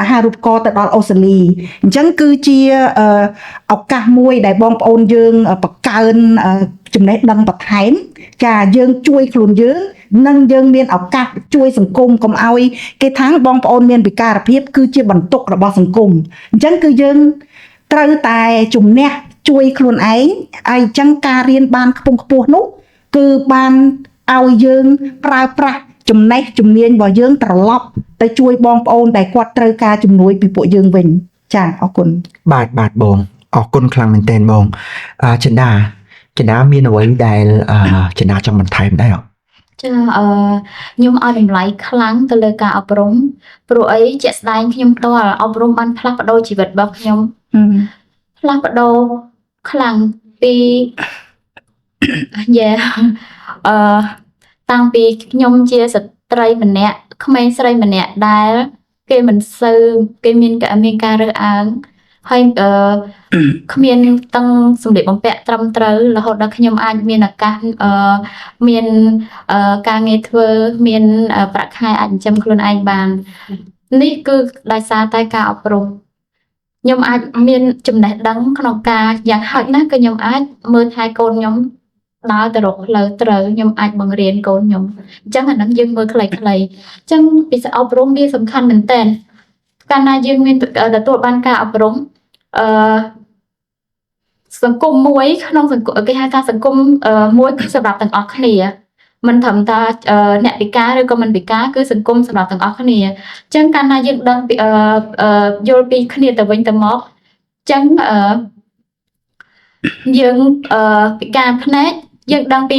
អាហារូបករណ៍ទៅដល់អូស្ត្រាលីអញ្ចឹងគឺជាឱកាសមួយដែលបងប្អូនយើងបង្កើនចំណេះដឹងបន្ថែមចាយើងជួយខ្លួនយើងនិងយើងមានឱកាសជួយសង្គមកុំឲ្យគេថាបងប្អូនមានពិការភាពគឺជាបន្ទុករបស់សង្គមអញ្ចឹងគឺយើងត្រូវតែជំនះជួយខ្លួនឯងហើយអញ្ចឹងការរៀនបានខ្ពង់ខ្ពស់នោះគឺបានឲ្យយើងប្រើប្រាស់ចំណេះជំនាញរបស់យើងត្រឡប់ទៅជួយបងប្អូនដែលគាត់ត្រូវការជំនួយពីពួកយើងវិញចាអរគុណ បាទបាទបងអរគុណខ្លាំងមែនទែនបងចិន្តាចិន្តាមានអ្វីដែលចិន្តាចង់បន្ថែមដែរអត់ ចាខ្ញុំឲ្យតម្លៃខ្លាំងទៅលើការអប់រំព្រោះអីជាក់ស្ដែងខ្ញុំផ្ទាល់អប់រំបានផ្លាស់ប្ដូរជីវិតរបស់ខ្ញុំ ផ្លាស់ប្ដូរខ្លាំងពី yeah អឺតាំងពីខ្ញុំជាស្ត្រីម្នាក់ក្មេងស្រីម្នាក់ដែល គេមិនសូវគេមានមានការរើសអើងហើយអឺ គ្មានតឹងសម្លៀកបំពាក់ត្រឹមត្រូវរហូតដល់ខ្ញុំអាចមានឱកាសអឺមានអឺការងារធ្វើមានប្រាក់ខែអាចចិញ្ចឹមខ្លួនឯងបាន នេះគឺដោយសារតែការអប់រំខ្ញុំអាចមានចំណេះដឹងក្នុងការយ៉ាងហោចណាស់ក៏ខ្ញុំអាចមើលថែកូនខ្ញុំដើរទៅរកផ្លូវត្រូវខ្ញុំអាចបង្រៀនកូនខ្ញុំអញ្ចឹងអាហ្នឹងយើងមើលខ្លីៗអញ្ចឹងពិសេសអប់រំវាសំខាន់មែនតើកាលណាយើងមានទទួលបានការអប់រំអឺសង្គមមួយក្នុងសង្គមគេហៅថាសង្គមមួយគឺសម្រាប់ទាំងអស់គ្នាមិនត្រឹមតែអ្នកពិការឬក៏មិនពិការគឺសង្គមសម្រាប់ទាំងអស់គ្នាអញ្ចឹងកាលណាយើងដឹងពីអឺយល់ពីគ្នាទៅវិញទៅមកអញ្ចឹងអឺយើងអឺពិការភ្នែកយើងដឹងពី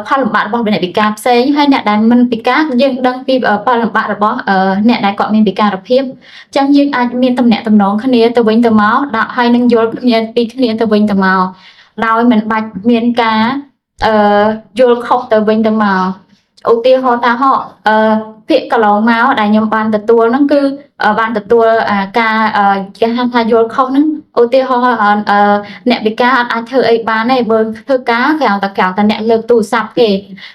ផលលំបាករបស់អ្នកពិការផ្សេងហើយអ្នកដែលមិនពិការយើងដឹងពីផលលំបាករបស់អ្នកដែលគាត់មានពិការភាពអញ្ចឹងយើងអាចមានទំនាក់ទំនងគ្នាទៅវិញទៅមកដាក់ហើយនឹងយល់គ្នាពីគ្នាទៅវិញទៅមកដោយមិនបាច់មានការអឺយល់ខុសទៅវិញទៅមកឧទាហរណ៍ថាហោអឺពាក្យកន្លងមកដែលខ្ញុំបានទទួលហ្នឹងគឺបានទទួលការគេហៅថាយល់ខុសហ្នឹងឧទាហរណ៍អឺអ្នកពិការអត់អាចធ្វើអីបានទេបើធ្វើការក្រៅតែអ្នកលើកទូរស័ព្ទគេ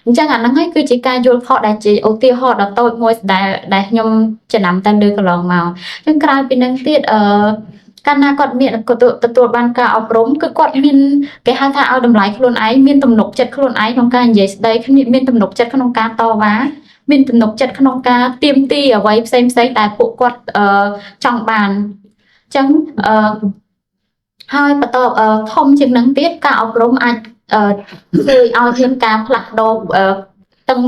អញ្ចឹងអាហ្នឹងហើយគឺជាការយល់ខុសដែលជាឧទាហរណ៍ដ៏តូចមួយដែលដែលខ្ញុំចំណាំតែលើកន្លងមកអញ្ចឹងក្រៅពីហ្នឹងទៀតអឺកាលណាគាត់មានគាត់ទទួលបានការអប់រំគឺគាត់មានគេហៅថាឲ្យតម្លៃខ្លួនឯងមានទំនុកចិត្តខ្លួនឯងក្នុងការនិយាយស្ដីគ្នាមានទំនុកចិត្តក្នុងការតវ៉ាមានទំនុកចិត្តក្នុងការទាមទារអ្វីផ្សេងផ្សេងដែលពួកគាត់អឺចង់បានអញ្ចឹងអឺហើយបន្តធំជាងនឹងទៀតការអប់រំអាចធ្វើឲ្យមានការផ្លាស់ប្ដូរទាំង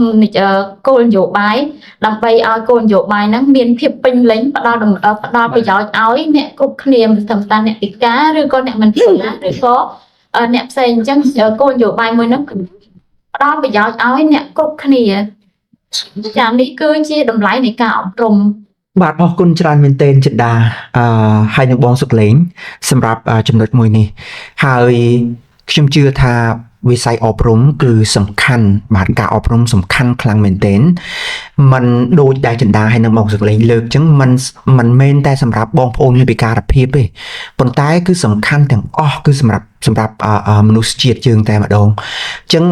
គោលនយោបាយដើម្បីឲ្យគោលនយោបាយហ្នឹងមានភាពពេញលេញផ្ដល់ផ្ដល់ប្រយោជន៍ឲ្យអ្នកគ្រប់គ្នាមិនត្រឹមតែអ្នកពិការឬក៏អ្នកមិនពិការឬក៏អ្នកផ្សេងអញ្ចឹងគោលនយោបាយមួយហ្នឹងផ្ដល់ប្រយោជន៍ឲ្យអ្នកគ្រប់គ្នាចានេះគឺជាតម្លៃនៃការអប់រំ បាទអរគុណច្រើនមែនទែនចិន្តាអឺហើយនឹងបងសុកលេងសម្រាប់ចំណុចមួយនេះហើយខ្ញុំជឿថាវិស័យអប់រំគឺសំខាន់បាទការអប់រំសំខាន់ខ្លាំងមែនទែនมันដូចដែលចិន្តាហើយនឹងបងសុកលេងលើកអញ្ចឹងมันមិនមែនតែសម្រាប់បងប្អូនមានពិការភាពទេប៉ុន្តែគឺសំខាន់ទាំងអស់គឺសម្រាប់សម្រាប់មនុស្សជាតិយើងតែម្ដងអញ្ចឹង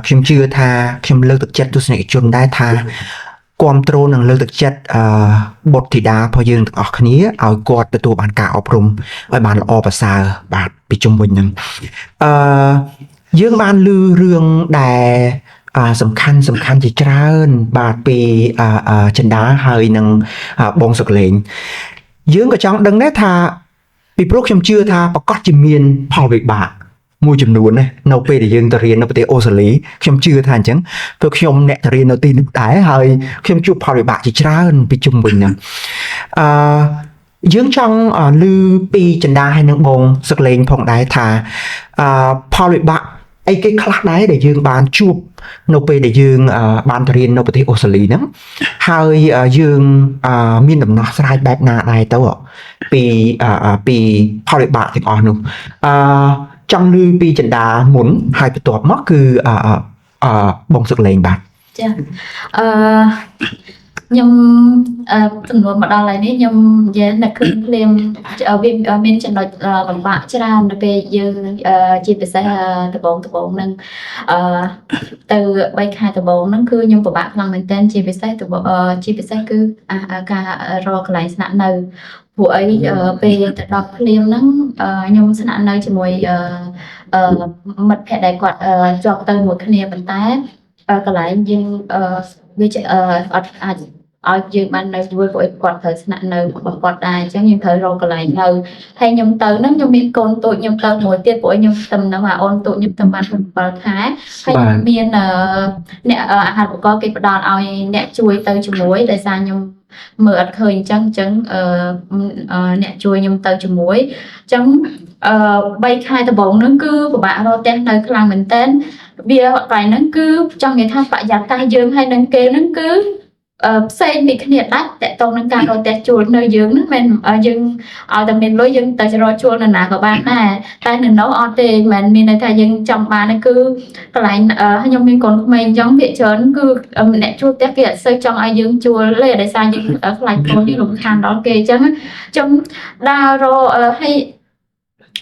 ខ្ញុំជឿថាខ្ញុំលើកទឹកចិត្តទស្សនិកជនដែរថាគ្រប់គ្រងនិងលើកទឹកចិត្តអឺបុត្រធីតារបស់យើងទាំងអស់គ្នាឲ្យគាត់ទទួលបានការអប់រំឲ្យបានល្អប្រសើរបាទពីជុំវិញហ្នឹងអឺយើងបានឮរឿងដែលសំខាន់សំខាន់ជាច្រើនបាទពីចិន្តាហើយនឹងបងសុកលេងយើងក៏ចង់ដឹងដែរថាពីព្រោះខ្ញុំជឿថាប្រកាសជាមានផលវិបាកមួយចំនួនណានៅពេលដែលយើងទៅរៀននៅប្រទេសអូស្ត្រាលីខ្ញុំជឿថាអញ្ចឹងព្រោះខ្ញុំអ្នកទៅរៀននៅទីនោះដែរហើយខ្ញុំជួបផលវិបាកជាច្រើនពីជុំវិញហ្នឹងអឺយើងចង់ឮពីចិន្តាហើយនឹងបងសុកលេងផងដែរថាអឺផលវិបាកអីគេខ្លះដែរដែលយើងបានជួបនៅពេលដែលយើងបានទៅរៀននៅប្រទេសអូស្ត្រាលីហ្នឹងហើយយើងមានដំណោះស្រាយបែបណាដែរទៅពីពីផលវិបាកទាំងអស់នោះអឺចង់ឮពីចិន្តាមុនហើយបន្ទាប់មកគឺអឺបងសុកលេងបាទ ចាអឺខ្ញុំអឺចំនួនមកដល់ហើយនេះខ្ញុំនិយាយនឹកឃើញភ្លាមវាមានចំណុចលំបាកច្រើនដល់ពេលយើងជាពិសេសដំបងដំបងហ្នឹងអឺទៅ3ខែដំបងហ្នឹងគឺខ្ញុំពិបាកខ្លាំងមែនទែនជាពិសេសជាពិសេសគឺការរកកន្លែងស្នាក់នៅព្រោះអីពេលទៅដល់ភ្លាមហ្នឹងខ្ញុំស្នាក់នៅជាមួយអឺមិត្តភក្តិដែលគាត់ជាប់ទៅមួយគ្នាប៉ុន្តែកន្លែងយើងវាអត់អាចឲ្យយើងបាននៅជាមួយព្រោះគាត់ត្រូវស្នាក់នៅរបស់គាត់ដែរអញ្ចឹងយើងត្រូវរកកន្លែងនៅហើយខ្ញុំទៅហ្នឹងខ្ញុំមានកូនតូចខ្ញុំទៅមួយទៀតព្រោះខ្ញុំទៅនឹងអាអូនតូចខ្ញុំទៅបាន7ខែហើយមានអ្នកអាហារូបករណ៍គេផ្ដល់ឲ្យអ្នកជួយទៅជាមួយដោយសារខ្ញុំមើលអត់ឃើញអញ្ចឹងអញ្ចឹងអ្នកជួយខ្ញុំទៅជាមួយអញ្ចឹង3ខែដំបូងហ្នឹងគឺពិបាករកផ្ទះនៅខ្លាំងមែនតើវាកន្លែងហ្នឹងគឺចង់និយាយថាបរិយាកាសយើងហើយនឹងគេហ្នឹងគឺ ផ្សេងពីគ្នាដាច់តកតងនឹងការរកផ្ទះជួលនៅយើងហ្នឹងមិនយើងឲ្យតែមានលុយយើងទៅរកជួលនៅណាក៏បានដែរតែនៅនោះអត់ទេមិនមានន័យថាយើងចង់បានទេគឺកន្លែងខ្ញុំមានកូនក្មេងអញ្ចឹងភាគច្រើនគឺអ្នកជួលផ្ទះគេអត់សូវចង់ឲ្យយើងជួលទេដោយសារយើងខ្លាចកូនយើងរំខានដល់គេអញ្ចឹងអញ្ចឹងដើររកហើយ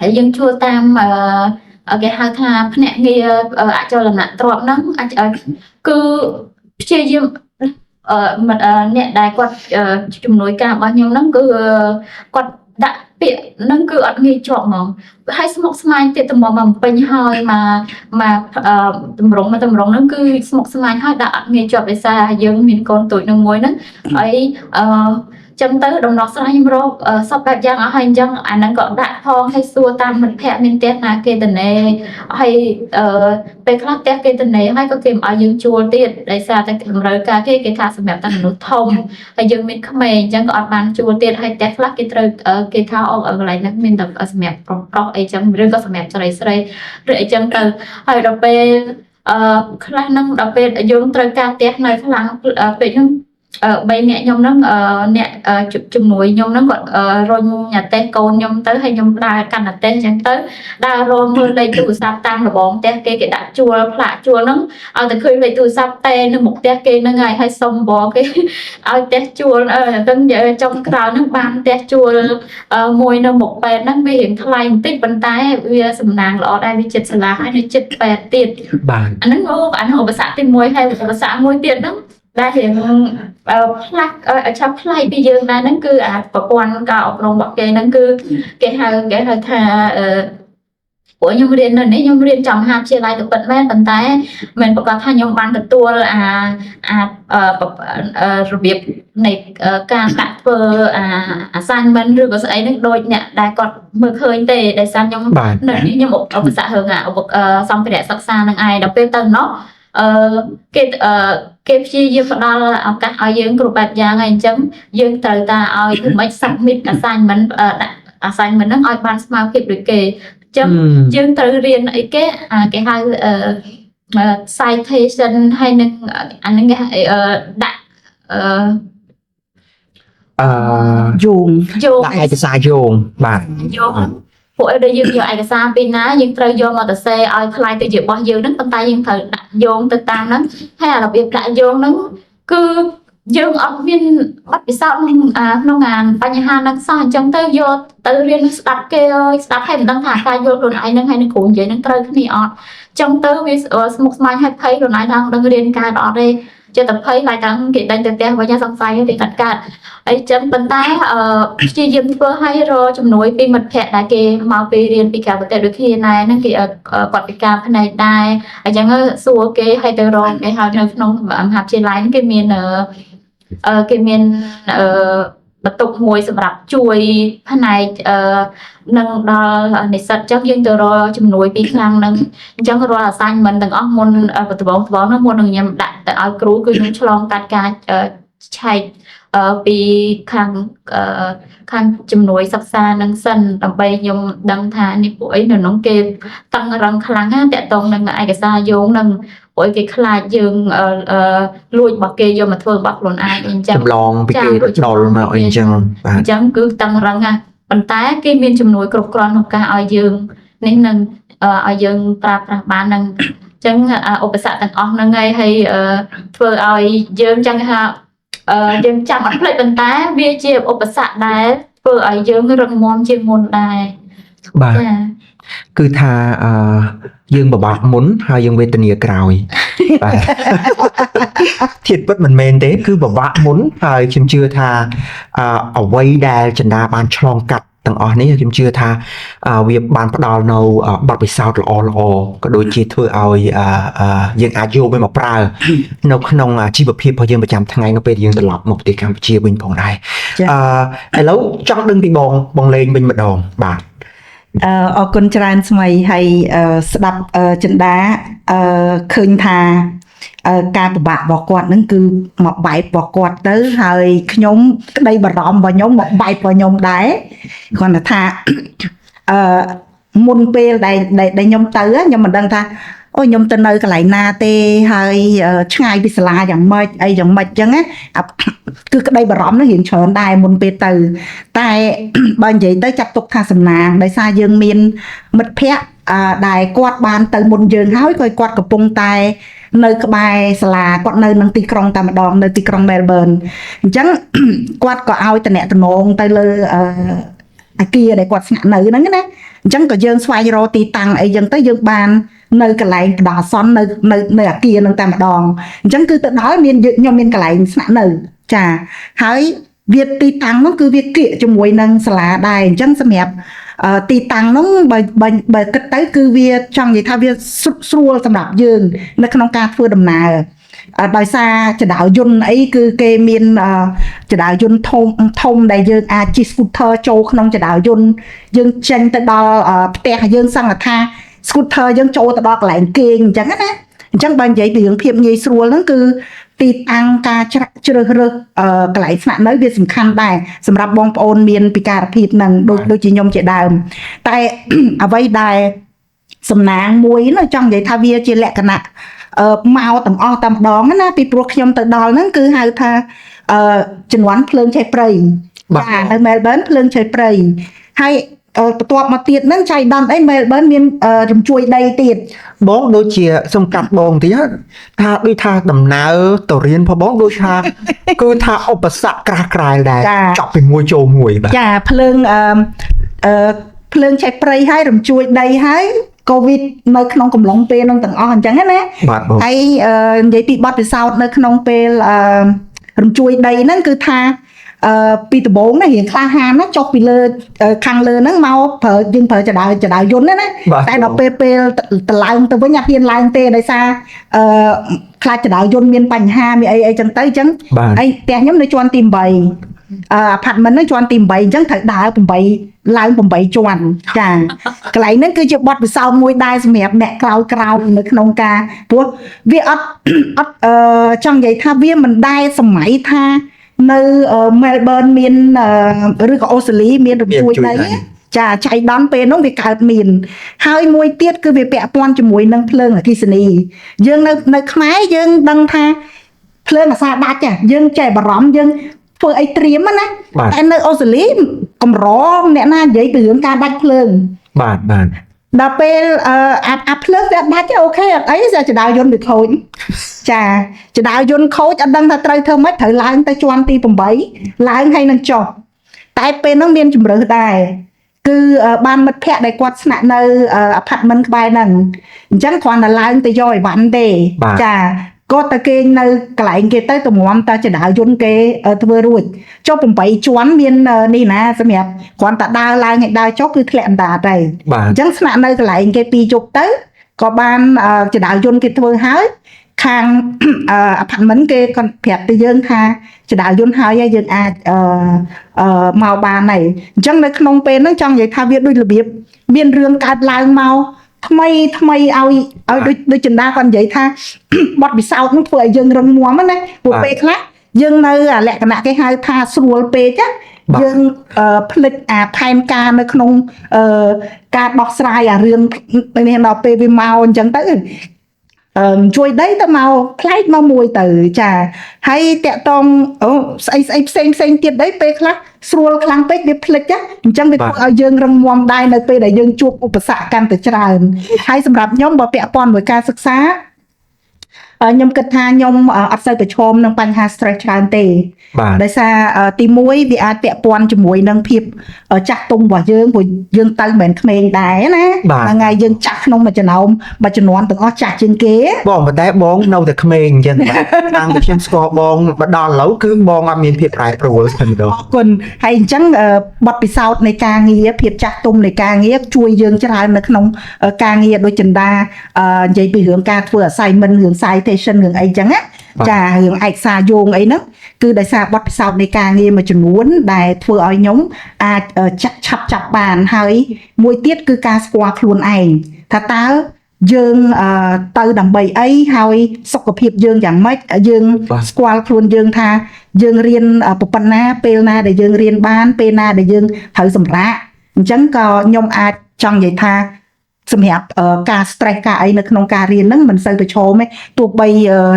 ហើយយើងជួលតាមគេហៅថាភ្នាក់ងារអចលនទ្រព្យហ្នឹងអាចគឺព្យាយាម មិនអ្នកដែលគាត់ជំនួយការរបស់ខ្ញុំហ្នឹងគឺគាត់ដាក់ពាក្យហ្នឹងគឺអត់ងាយជាប់ហ្មងហើយស្មុគស្មាញទៀតតម្រាំមកពេញហើយមកមកតម្រងមកតម្រងហ្នឹងគឺស្មុគស្មាញហើយដាក់អត់ងាយជាប់ដោយសារយើងមានកូនតូចនឹងមួយហ្នឹងហើយអឺចឹងទៅដំណោះស្រាយខ្ញុំរកសពបែបយ៉ាងអស់ហើយអញ្ចឹងអាហ្នឹងក៏ដាក់ផងហើយសួរតាមមិត្តភ័ក្តិមានផ្ទះណាគេតនេហើយអឺពេលខ្លះផ្ទះគេតនេហើយក៏គេមិនឲ្យយើងជួលទៀតដោយសារតែតម្រូវការគេគេថាសម្រាប់តែមនុស្សធំហើយយើងមានក្មេងអញ្ចឹងក៏អត់បានជួលទៀតហើយផ្ទះខ្លះគេត្រូវគេថាអូកន្លែងហ្នឹងមានតែសម្រាប់ប្រុសប្រុសអីចឹងឬក៏សម្រាប់ស្រីស្រីឬអីចឹងទៅហើយដល់ពេលអឺខ្លះហ្នឹងដល់ពេលយើងត្រូវការផ្ទះនៅខ្លាំងពេកហ្នឹង បីអ្នកខ្ញុំហ្នឹងអ្នកជំនួយខ្ញុំហ្នឹងគាត់រុញអាតេសកូនខ្ញុំទៅហើយខ្ញុំដើរកាន់អាតេសអញ្ចឹងទៅដើររមមើលលេខទូរស័ព្ទតាមរបងផ្ទះគេគេដាក់ជួលផ្លាកជួលហ្នឹងឲ្យតែឃើញលេខទូរស័ព្ទតែនៅមុខផ្ទះគេហ្នឹងហើយហើយសុំបគេឲ្យផ្ទះជួលអឺទៅចុងក្រោយហ្នឹងបានផ្ទះជួលមួយនៅមុខពេទ្យហ្នឹងវារៀងថ្លៃបន្តិចប៉ុន្តែវាសំណាងល្អដែរវាចិត្តសាលាហើយនៅចិត្តពេទ្យទៀត បាទ អាហ្នឹងអូអាហ្នឹងឧបសគ្គទី1ហើយឧបសគ្គមួយទៀតហ្នឹងដែលរៀងផ្លាស់ឆាប់ប្លែកពីយើងដែរហ្នឹងគឺអាប្រព័ន្ធការអប់រំរបស់គេហ្នឹងគឺគេហៅគេហៅថាអឺព្រោះខ្ញុំរៀននៅនេះខ្ញុំរៀនចំមហាវិទ្យាល័យទៅពិតមែនប៉ុន្តែមិនប្រកាសថាខ្ញុំបានទទួលអាអារបៀបនៃការដាក់ធ្វើអា assignment ឬក៏ស្អីហ្នឹងដូចអ្នកដែលគាត់មើលឃើញទេដោយសារខ្ញុំ បាទ នៅនេះខ្ញុំឧបសគ្គរឿងអាឧបសម្ភារៈសិក្សានឹងឯងដល់ពេលទៅណោះអឺគេអឺគេព្យាយាមផ្ដល់ឱកាសឲ្យយើងគ្រប់បែបយ៉ាងហើយអញ្ចឹងយើងត្រូវតែឲ្យធ្វើម៉េច submit assignment ដាក់ assignment ហ្នឹងឲ្យបានស្មើភាពដូចគេអញ្ចឹងយើងត្រូវរៀនអីគេអាគេហៅអឺ citation ហើយនឹងអាហ្នឹងគេដាក់អឺ អឺ យោង យោង ដាក់ឯកសារយោងបាទ យោងពួកអីដែលយើងយកឯកសារពីណាយើងត្រូវយកមកទៅសេឲ្យខ្លាយទៅជារបស់យើងហ្នឹងប៉ុន្តែយើងត្រូវដាក់យោងទៅតាមហ្នឹងហើយអារបៀបដាក់យោងហ្នឹងគឺយើងអត់មានបទពិសោធន៍ក្នុងអាក្នុងអាបញ្ហាហ្នឹងសោះអញ្ចឹងទៅយកទៅរៀនស្ដាប់គេអើយស្ដាប់ហើយមិនដឹងថាការយល់ខ្លួនឯងហ្នឹងហើយនឹងគ្រូនិយាយហ្នឹងត្រូវគ្នាអត់អញ្ចឹងទៅវាស្មុគស្មាញហើយភ័យខ្លួនឯងថាមិនដឹងរៀនកើតអត់ទេចិត្តតែភ័យខ្លាចតាំងគេដេញទៅផ្ទះវិញសង្ស័យគេកាត់កាត់អីចឹងប៉ុន្តែអឺព្យាយាមធ្វើឲ្យរកជំនួយពីមិត្តភ័ក្តិដែលគេមកពីរៀនពីក្រៅប្រទេសដូចគ្នាណែហ្នឹងគេគាត់ពិការភ្នែកដែរអញ្ចឹងសួរគេឲ្យទៅរកគេឲ្យនៅក្នុងមហាវិទ្យាល័យហ្នឹងគេមានអឺគេមានអឺបន្ទប់មួយសម្រាប់ជួយផ្នែកអឺនឹងដល់និស្សិតអញ្ចឹងយើងទៅរកជំនួយពីខាងហ្នឹងអញ្ចឹងរាល់ assignment ទាំងអស់មុនដំបូងដំបូងហ្នឹងមុននឹងខ្ញុំដាក់ទៅឲ្យគ្រូគឺខ្ញុំឆ្លងកាត់ការឆែកពីខាងខាងជំនួយសិក្សានឹងសិនដើម្បីខ្ញុំដឹងថានេះពួកអីនៅក្នុងគេតឹងរឹងខ្លាំងណាតាក់ទងនឹងឯកសារយោងនឹងពួកអីគេខ្លាចយើងលួចរបស់គេយកមកធ្វើរបស់ខ្លួនឯងអញ្ចឹង ចម្លងពីគេដល់មកអីអញ្ចឹងបាទ អញ្ចឹងគឺតឹងរឹងណាប៉ុន្តែគេមានជំនួយគ្រប់គ្រាន់ក្នុងការឲ្យយើងនេះនឹងឲ្យយើងប្រើប្រាស់បាននឹងអញ្ចឹងឧបសគ្គទាំងអស់ហ្នឹងហើយហើយធ្វើឲ្យយើងចឹងថាយើងចាំអត់ភ្លេចប៉ុន្តែវាជាឧបសគ្គដែលធ្វើឲ្យយើងរឹងមាំជាងមុនដែរ បាទ ចា គឺថាអឺយើងបបាក់មុនហើយយើងវេទនាក្រោយបាទ ធាតុពិតមិនមែនទេ គឺបបាក់មុនហើយខ្ញុំជឿថាអឺអ្វីដែលចិន្តាបានឆ្លងកាត់ទាំងអស់នេះខ្ញុំជឿថាវាបានផ្ដល់នៅបទពិសោធន៍ល្អល្អក៏ដូចជាធ្វើឲ្យយើងអាចយកវាមកប្រើនៅក្នុងជីវភាពរបស់យើងប្រចាំថ្ងៃនៅពេលយើងត្រឡប់មកប្រទេសកម្ពុជាវិញផងដែរអឺឥឡូវចង់ដឹងពីបងបងលេងវិញម្ដងបាទ អឺអរគុណច្រើនស្មីហើយស្ដាប់ចិន្តាអឺឃើញថាការពិបាករបស់គាត់ហ្នឹងគឺមកបែបរបស់គាត់ទៅហើយខ្ញុំក្តីបារម្ភរបស់ខ្ញុំមកបែបរបស់ខ្ញុំដែរគ្រាន់តែថាអឺមុនពេលដែលដែលខ្ញុំទៅខ្ញុំមិនដឹងថា អូខ្ញុំទៅនៅកន្លែងណាទេហើយឆ្ងាយពីសាលាយ៉ាងម៉េចអីយ៉ាងម៉េចអញ្ចឹងណាអាគឺក្តីបារម្ភហ្នឹងរៀងច្រើនដែរមុនពេលទៅតែ បើនិយាយទៅចាត់ទុកថាសំណាងដោយសារយើងមានមិត្តភ័ក្តិដែលគាត់បានទៅមុនយើងហើយក៏គាត់កំពុងតែនៅក្បែរសាលាគាត់នៅនឹងទីក្រុងតែម្ដងនៅទីក្រុង Melbourne អញ្ចឹង គាត់ក៏ឲ្យតំណតំណងទៅលើអាគារដែលគាត់ស្នាក់នៅហ្នឹងណាអញ្ចឹងក៏យើងស្វែងរកទីតាំងអីចឹងទៅយើងបាននៅកន្លែងបណ្ដោះអាសន្ននៅនៅនៅអាគារហ្នឹងតែម្ដងអញ្ចឹងគឺទៅដល់មានខ្ញុំមានកន្លែងស្នាក់នៅចាហើយវាទីតាំងហ្នឹងគឺវាគៀកជាមួយនឹងសាលាដែរអញ្ចឹងសម្រាប់ទីតាំងហ្នឹងបើបើបើគិតទៅគឺវាចង់និយាយថាវាស្រួលសម្រាប់យើងនៅក្នុងការធ្វើដំណើរដោយសារជណ្ដើរយន្តអីគឺគេមានជណ្ដើរយន្តធំធំដែលយើងអាចជិះ scooter ចូលក្នុងជណ្ដើរយន្តយើងចេញទៅដល់ផ្ទះយើងសង្កថា scooter យើងចូលទៅដល់កន្លែងគេងអញ្ចឹងណាអញ្ចឹងបើនិយាយពីរឿងភាពងាយស្រួលហ្នឹងគឺទីតាំងការជ្រើសរើសកន្លែងស្នាក់នៅវាសំខាន់ដែរសម្រាប់បងប្អូនមានពិការភាពហ្នឹងដូចដូចជាខ្ញុំជាដើមតែ អ្វីដែលសំណាងមួយនោះចង់និយាយថាវាជាលក្ខណៈមកទាំងអស់តែម្ដងណាពីព្រោះខ្ញុំទៅដល់ហ្នឹងគឺហៅថាជំនាន់ភ្លើងឆេះព្រៃ បាទ ចានៅ Melbourne ភ្លើងឆេះព្រៃហើយបន្ទាប់មកទៀតហ្នឹងចៃដន្យអី Melbourne មានរំជួយដីទៀត បងដូចជាសំកាត់បងតិចថាដូចថាដំណើរទៅរៀនផងបងដូចថា គឺថាឧបសគ្គក្រាស់ក្រែលដែរចប់ពីមួយចូលមួយបាទ ចាភ្លើងអឺអឺភ្លើងឆេះព្រៃហើយរំជួយដីហើយកូវីដនៅក្នុងកំឡុងពេលហ្នឹងទាំងអស់អញ្ចឹងណា បាទបង ហើយនិយាយពីបទពិសោធន៍នៅក្នុងពេលរំជួយដីហ្នឹងគឺថាពីដំបូងណារៀងក្លាហានណាចុះពីលើខាងលើហ្នឹងមកប្រើយើងប្រើចដៅចដៅយន្តណា បាទ តែដល់ពេលពេលតឡើងទៅវិញអត់ហ៊ានឡើងទេដោយសារអឺខ្លាចចដៅយន្តមានបញ្ហាមានអីអីចឹងទៅអញ្ចឹង បាទ អីផ្ទះខ្ញុំនៅជាន់ទី8អាផាតមិនហ្នឹងជាន់ទី8អញ្ចឹងត្រូវដើរ8ឡើង8ជាន់ចាកន្លែងហ្នឹងគឺជាបទពិសោធន៍មួយដែរសម្រាប់អ្នកក្រោយក្រោយនៅក្នុងការព្រោះវាអត់ អត់ចង់និយាយថាវាមិនដែរសម័យថានៅ Melbourne មានឬក៏អូស្ត្រាលីមានរំជួយដីចាចៃដន្យពេលនោះវាកើតមាន ហើយមួយទៀតគឺវាពាក់ព័ន្ធជាមួយនឹងភ្លើងអគ្គិសនីយើងនៅនៅខ្មែរយើងដឹងថាភ្លើងអាសាដាច់យើងចេះបារម្ភយើងធ្វើអីត្រៀមណា បាទ តែនៅអូស្ត្រាលីកម្រអ្នកណានិយាយពីរឿងការដាច់ភ្លើង បាទបាទ ដល់ពេលអាអាភ្លើងវាអត់ដាច់ទេOK អត់អីស្អាជណ្ដើរយន្តវាខូចចាជណ្ដើរយន្តខូចអត់ដឹងថាត្រូវធ្វើម៉េចត្រូវឡើងទៅជាន់ទី8ឡើងហើយនឹងចុះតែពេលហ្នឹងមានជំរើសដែរគឺបានមិត្តភ័ក្តិដែលគាត់ស្នាក់នៅអាផាតមិនក្បែរហ្នឹងអញ្ចឹងគ្រាន់តែឡើងទៅយកអីវ៉ាន់ទេ បាទ ចាគាត់ទៅគេងនៅកន្លែងគេទៅតម្រាំតជណ្ដើរយន្តគេធ្វើរួចចុះ8ជាន់មាននេះណាសម្រាប់គ្រាន់តែដើរឡើងហើយដើរចុះគឺធ្លាក់អណ្ដាតហើយ បាទ អញ្ចឹងស្នាក់នៅកន្លែងគេពីរយប់ទៅក៏បានជណ្ដើរយន្តគេធ្វើហើយខាង អាផាតមិនគេគាត់ប្រាប់ទៅយើងថាជណ្ដើរយន្តហើយហើយយើងអាចអឺអឺមកបានហើយអញ្ចឹងនៅក្នុងពេលហ្នឹងចង់និយាយថាវាដូចរបៀបមានរឿងកើតឡើងមកថ្មីថ្មីឲ្យឲ្យដូចដូចចិន្តាគាត់និយាយថា បទពិសោធន៍ហ្នឹងធ្វើឲ្យយើងរឹងមាំណាព្រោះពេលខ្លះយើងនៅអាលក្ខណៈគេហៅថាស្រួលពេកណា បាទ យើងភ្លេចអាផែនការនៅក្នុងការដោះស្រាយអារឿងនេះដល់ពេលវាមកអញ្ចឹងទៅជួយដីទៅមកប្លែកមកមួយទៅចាហើយតាក់តងអូស្អីស្អីផ្សេងផ្សេងទៀតដីពេលខ្លះស្រួលខ្លាំងពេកវាភ្លេចណាអញ្ចឹងវាធ្វើឲ្យយើងរឹងមាំដែរនៅពេលដែលយើងជួបឧបសគ្គកាន់តែច្រើនហើយសម្រាប់ខ្ញុំបើពាក់ព័ន្ធមួយការសិក្សាខ្ញុំគិតថាខ្ញុំអត់សូវប្រឈមនឹងបញ្ហា stress ច្រើនទេ បាទ ដោយសារទី1វាអាចពាក់ព័ន្ធជាមួយនឹងភាពចាស់ទុំរបស់យើងព្រោះយើងទៅមិនមែនក្មេងដែរណា បាទ ហ្នឹងហើយយើងចាស់ក្នុងមួយចំណោមមួយជំនាន់ទាំងអស់ចាស់ជាងគេ បងប៉ុន្តែបងនៅតែក្មេងអញ្ចឹងបាទតាំងពីខ្ញុំស្គាល់បងមកដល់ឥឡូវគឺបងអត់មានភាពប្រែប្រួលតែម្ដង អរគុណហើយអញ្ចឹងបទពិសោធន៍នៃការងារភាពចាស់ទុំនៃការងារជួយយើងច្រើននៅក្នុងការងារដូចចិន្តានិយាយពីរឿងការធ្វើ assignment រឿង citation រឿងអីចឹងណា បាទ ចារឿងឯកសារយោងអីហ្នឹងគឺដោយសារបទពិសោធន៍នៃការងារមួយចំនួនដែលធ្វើឲ្យខ្ញុំអាចចាក់ឆាប់ចាប់បានហើយមួយទៀតគឺការស្គាល់ខ្លួនឯងថាតើយើងទៅដើម្បីអីហើយសុខភាពយើងយ៉ាងម៉េចយើង បាទ ស្គាល់ខ្លួនយើងថាយើងរៀនប៉ុណ្ណាពេលណាដែលយើងរៀនបានពេលណាដែលយើងត្រូវសម្រាកអញ្ចឹងក៏ខ្ញុំអាចចង់និយាយថា សម្រាប់ការ stress ការអីនៅក្នុងការរៀនហ្នឹងមិនសូវប្រឈមទេទោះបី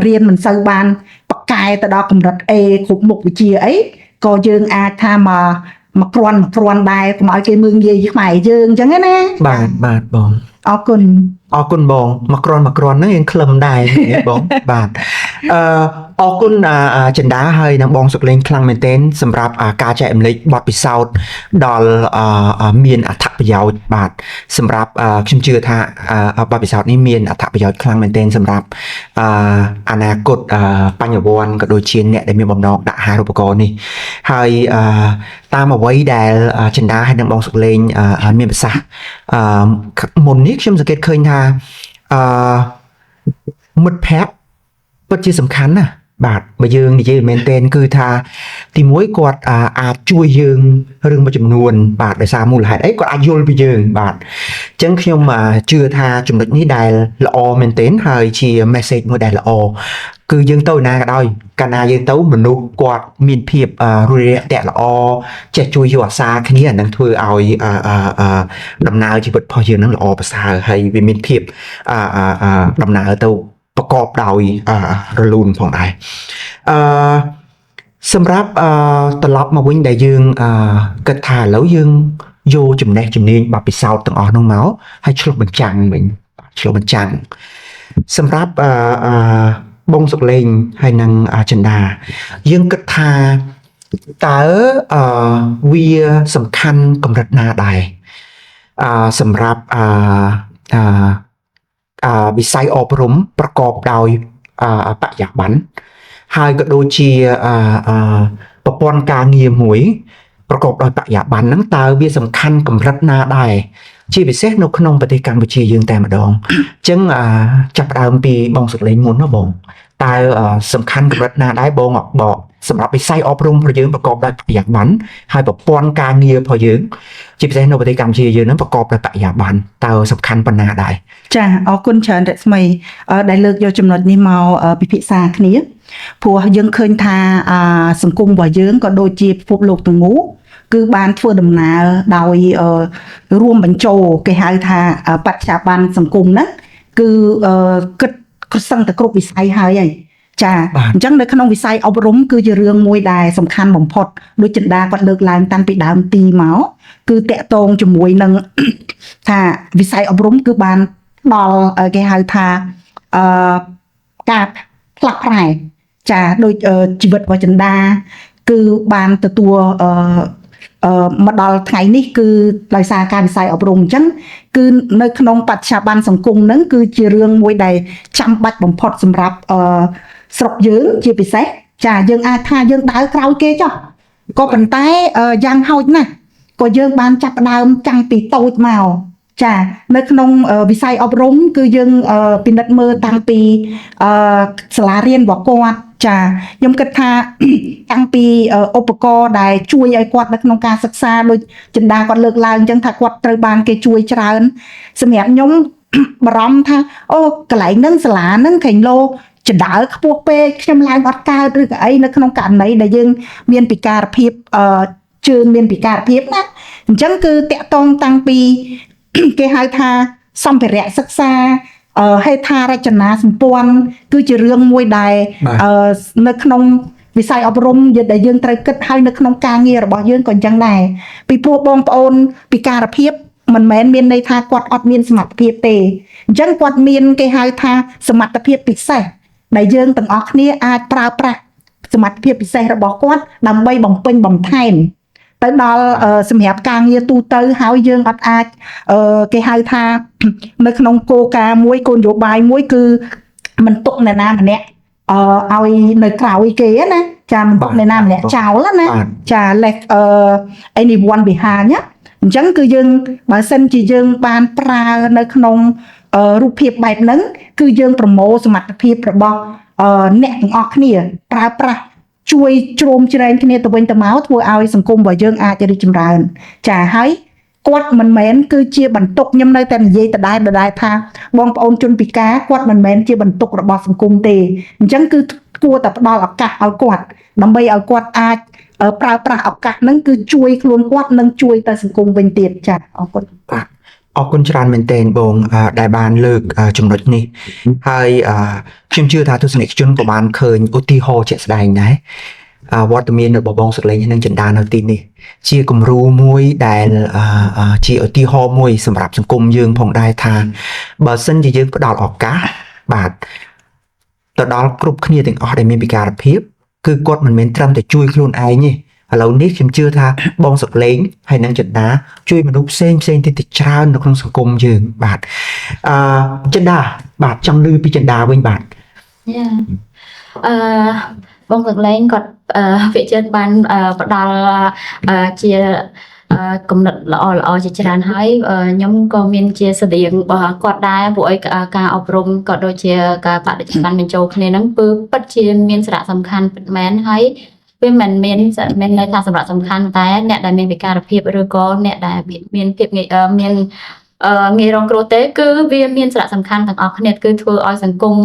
រៀនមិនសូវបានប៉កែទៅដល់កម្រិត A គ្រប់មុខវិជ្ជាអីក៏យើងអាចថាមកមកគ្រាន់មកគ្រាន់ដែរកុំឲ្យគេមើងងាយខ្មែរយើងអញ្ចឹងណា បាទបាទបង អរគុណ អរគុណបងមកគ្រាន់មកគ្រាន់ហ្នឹងយើងក្លឹមដែរហ៎បង បាទអឺអរគុណអាចិន្តាហើយនិងបងសុកលេងខ្លាំងមែនទែនសម្រាប់ការចែករំលែកបទពិសោធន៍ដល់មានអត្ថប្រយោជន៍បាទសម្រាប់ខ្ញុំជឿថាបទពិសោធន៍នេះមានអត្ថប្រយោជន៍ខ្លាំងមែនទែនសម្រាប់អឺអនាគតបញ្ញវន្តក៏ដូចជាអ្នកដែលមានបំណងដាក់អាហារូបករណ៍នេះហើយតាមអ្វីដែលចិន្តាហើយនិងបងសុកលេងមានប្រសាសន៍មុននេះខ្ញុំសង្កេតឃើញថាអឺមិត្តភ័ក្តិពិតជាសំខាន់ណាស់បាទបើយើងនិយាយមែនទែនគឺថាទីមួយគាត់អាចជួយយើងរឿងមួយចំនួនបាទដោយសារមូលហេតុអីគាត់អាចយល់ពីយើងបាទអញ្ចឹងខ្ញុំជឿថាចំណុចនេះដែលល្អមែនទែនហើយជា message មួយដែលល្អគឺយើងទៅណាក៏ដោយកាលណាយើងទៅមនុស្សគាត់មានភាពរួយរាក់ទាក់ល្អចេះជួយយកអាសាគ្នាអានឹងធ្វើឲ្យដំណើរជីវិតរបស់យើងនឹងល្អប្រសើរហើយវាមានភាពដំណើរទៅប្រកបដោយរលូនផងដែរអឺសម្រាប់ត្រឡប់មកវិញដែលយើងគិតថាឥឡូវយើងយកចំណេះជំនាញបទពិសោធន៍ទាំងអស់នោះមកហើយឆ្លុះបញ្ចាំងវិញបាទឆ្លុះបញ្ចាំងសម្រាប់អឺអឺបងសុកលេងហើយនិងចិន្តាយើងគិតថាតើវាសំខាន់កម្រិតណាដែរសម្រាប់អឺអឺអឺវិស័យអប់រំប្រកបដោយបរិយាបន្នហើយក៏ដូចជាអឺអឺប្រព័ន្ធការងារមួយប្រកបដោយបរិយាបន្នហ្នឹងតើវាសំខាន់កម្រិតណាដែរជាពិសេសនៅក្នុងប្រទេសកម្ពុជាយើងតែម្ដងអញ្ចឹងចាប់ផ្ដើមពីបងសុកលេងមុនណាបងតើសំខាន់កម្រិតណាដែរបងបកសម្រាប់វិស័យអប់រំរបស់យើងប្រកបដោយបរិយាបន្នហើយប្រព័ន្ធការងាររបស់យើងជាពិសេសនៅប្រទេសកម្ពុជាយើងហ្នឹងប្រកបដោយបរិយាបន្នតើសំខាន់ប៉ុណ្ណាដែរ ចាអរគុណច្រើនរស្មីដែលលើកយកចំណុចនេះមកពិភាក្សាគ្នាព្រោះយើងឃើញថាសង្គមរបស់យើងក៏ដូចជាពិភពលោកទាំងមូលគឺបានធ្វើដំណើរដោយរួមបញ្ចូលគេហៅថាបច្ចាប័នសង្គមហ្នឹងគឺគិតសឹងតែគ្រប់វិស័យហើយចាអញ្ចឹងនៅក្នុងវិស័យអប់រំគឺជារឿងមួយដែលសំខាន់បំផុតដូចចិន្តាគាត់លើកឡើងតាំងពីដើមទីមកគឺតាក់ទងជាមួយនឹង ថាវិស័យអប់រំគឺបានដល់គេហៅថាអឺការផ្លាស់ប្រែចាដូចជីវិតរបស់ចិន្តាគឺបានទទួលអឺអឺមកដល់ថ្ងៃនេះគឺដោយសារការវិស័យអប់រំអញ្ចឹងគឺនៅក្នុងបច្ចាប័នសង្គមហ្នឹងគឺជារឿងមួយដែលចាំបាច់បំផុតសម្រាប់អឺស្រុកយើងជាពិសេសចាយើងអាចថាយើងដើរក្រោយគេចុះក៏ប៉ុន្តែយ៉ាងហោចណាស់ក៏យើងបានចាប់ផ្ដើមតាំងពីតូចមកចានៅក្នុងវិស័យអប់រំគឺយើងពិនិត្យមើលតាំងពីសាលារៀនរបស់គាត់ចាខ្ញុំគិតថា តាំងពីឧបករណ៍ដែលជួយឲ្យគាត់នៅក្នុងការសិក្សាដូចចិន្តាគាត់លើកឡើងអញ្ចឹងថាគាត់ត្រូវបានគេជួយច្រើនសម្រាប់ខ្ញុំ បារម្ភថាអូកន្លែងហ្នឹងសាលាហ្នឹងក្រែងលោចដើខ្ពស់ពេកខ្ញុំឡើងអត់កើតឬក៏អីនៅក្នុងករណីដែលយើងមានពិការភាពជើងមានពិការភាពណាអញ្ចឹងគឺតាក់ទងតាំងពី គេហៅថាសម្ភារៈសិក្សាហេដ្ឋារចនាសម្ព័ន្ធគឺជារឿងមួយដែលនៅក្នុងវិស័យអប់រំដែលយើងត្រូវគិតហើយនៅក្នុងការងាររបស់យើងក៏អញ្ចឹងដែរពីព្រោះបងប្អូនពិការភាពមិនមែនមានន័យថាគាត់អត់មានសមត្ថភាពទេអញ្ចឹងគាត់មានគេហៅថាសមត្ថភាពពិសេសដែលយើងទាំងអស់គ្នាអាចប្រើប្រាស់សមត្ថភាពពិសេសរបស់គាត់ដើម្បីបំពេញបន្ថែមទៅដល់សម្រាប់ការងារទូទៅហើយយើងអត់អាចគេហៅថា នៅក្នុងគោលការណ៍មួយគោលនយោបាយមួយគឺមិនទុកអ្នកណាម្នាក់ឲ្យនៅក្រោយគេណាចាមិនទុកអ្នកណាម្នាក់ចោលណាចា left anyone behind ណាអញ្ចឹងគឺយើងបើសិនជាយើងបានប្រើនៅក្នុងរូបភាពបែបហ្នឹងគឺយើងប្រមូលសមត្ថភាពរបស់អ្នកទាំងអស់គ្នាប្រើប្រាស់ជួយជ្រោមជ្រែងគ្នាទៅវិញទៅមកធ្វើឲ្យសង្គមរបស់យើងអាចរីកចម្រើនចាហើយគាត់មិនមែនគឺជាបន្ទុកខ្ញុំនៅតែនិយាយដដែលដដែលថាបងប្អូនជនពិការគាត់មិនមែនជាបន្ទុករបស់សង្គមទេអញ្ចឹងគឺគួរតែផ្ដល់ឱកាសឲ្យគាត់ដើម្បីឲ្យគាត់អាចប្រើប្រាស់ឱកាសហ្នឹងគឺជួយខ្លួនគាត់និងជួយទៅសង្គមវិញទៀតចាអរគុណ បាទ អរគុណច្រើនមែនទែនបងដែលបានលើកចំណុចនេះហើយខ្ញុំជឿថាទស្សនិកជនក៏បានឃើញឧទាហរណ៍ជាក់ស្ដែងដែរវត្តមានរបស់បងសុកលេងនិងចិន្តានៅទីនេះជាគំរូមួយដែលជាឧទាហរណ៍មួយសម្រាប់សង្គមយើងផងដែរថាបើសិនជាយើងផ្ដល់ឱកាសបាទទៅដល់គ្រប់គ្នាទាំងអស់ដែលមានពិការភាពគឺគាត់មិនមែនត្រឹមតែជួយខ្លួនឯងទេឥឡូវនេះខ្ញុំជឿថាបងសុកលេងហើយនិងចិន្តាជួយមនុស្សផ្សេងផ្សេងទៀតទៅច្រើននៅក្នុងសង្គមយើងបាទអឺចិន្តាបាទចង់ឮពីចិន្តាវិញបាទ Yeah អឺបងសង្លែងគាត់វិចិត្របានផ្ដល់ជាគំនិតល្អល្អជាច្រើនហើយខ្ញុំក៏មានជាស្តៀងរបស់គាត់ដែរព្រោះអីការអប់រំក៏ដូចជាការបដិបត្តិបញ្ចូលគ្នាហ្នឹងគឺពិតជាមានសារៈសំខាន់ពិតមែនហើយវាមិនមានមានន័យថាសម្រាប់សំខាន់តែអ្នកដែលមានពិការភាពឬក៏អ្នកដែលមានភាពងាយមានងាយរងគ្រោះទេគឺវាមានសារៈសំខាន់ទាំងអស់គ្នាគឺធ្វើឲ្យសង្គម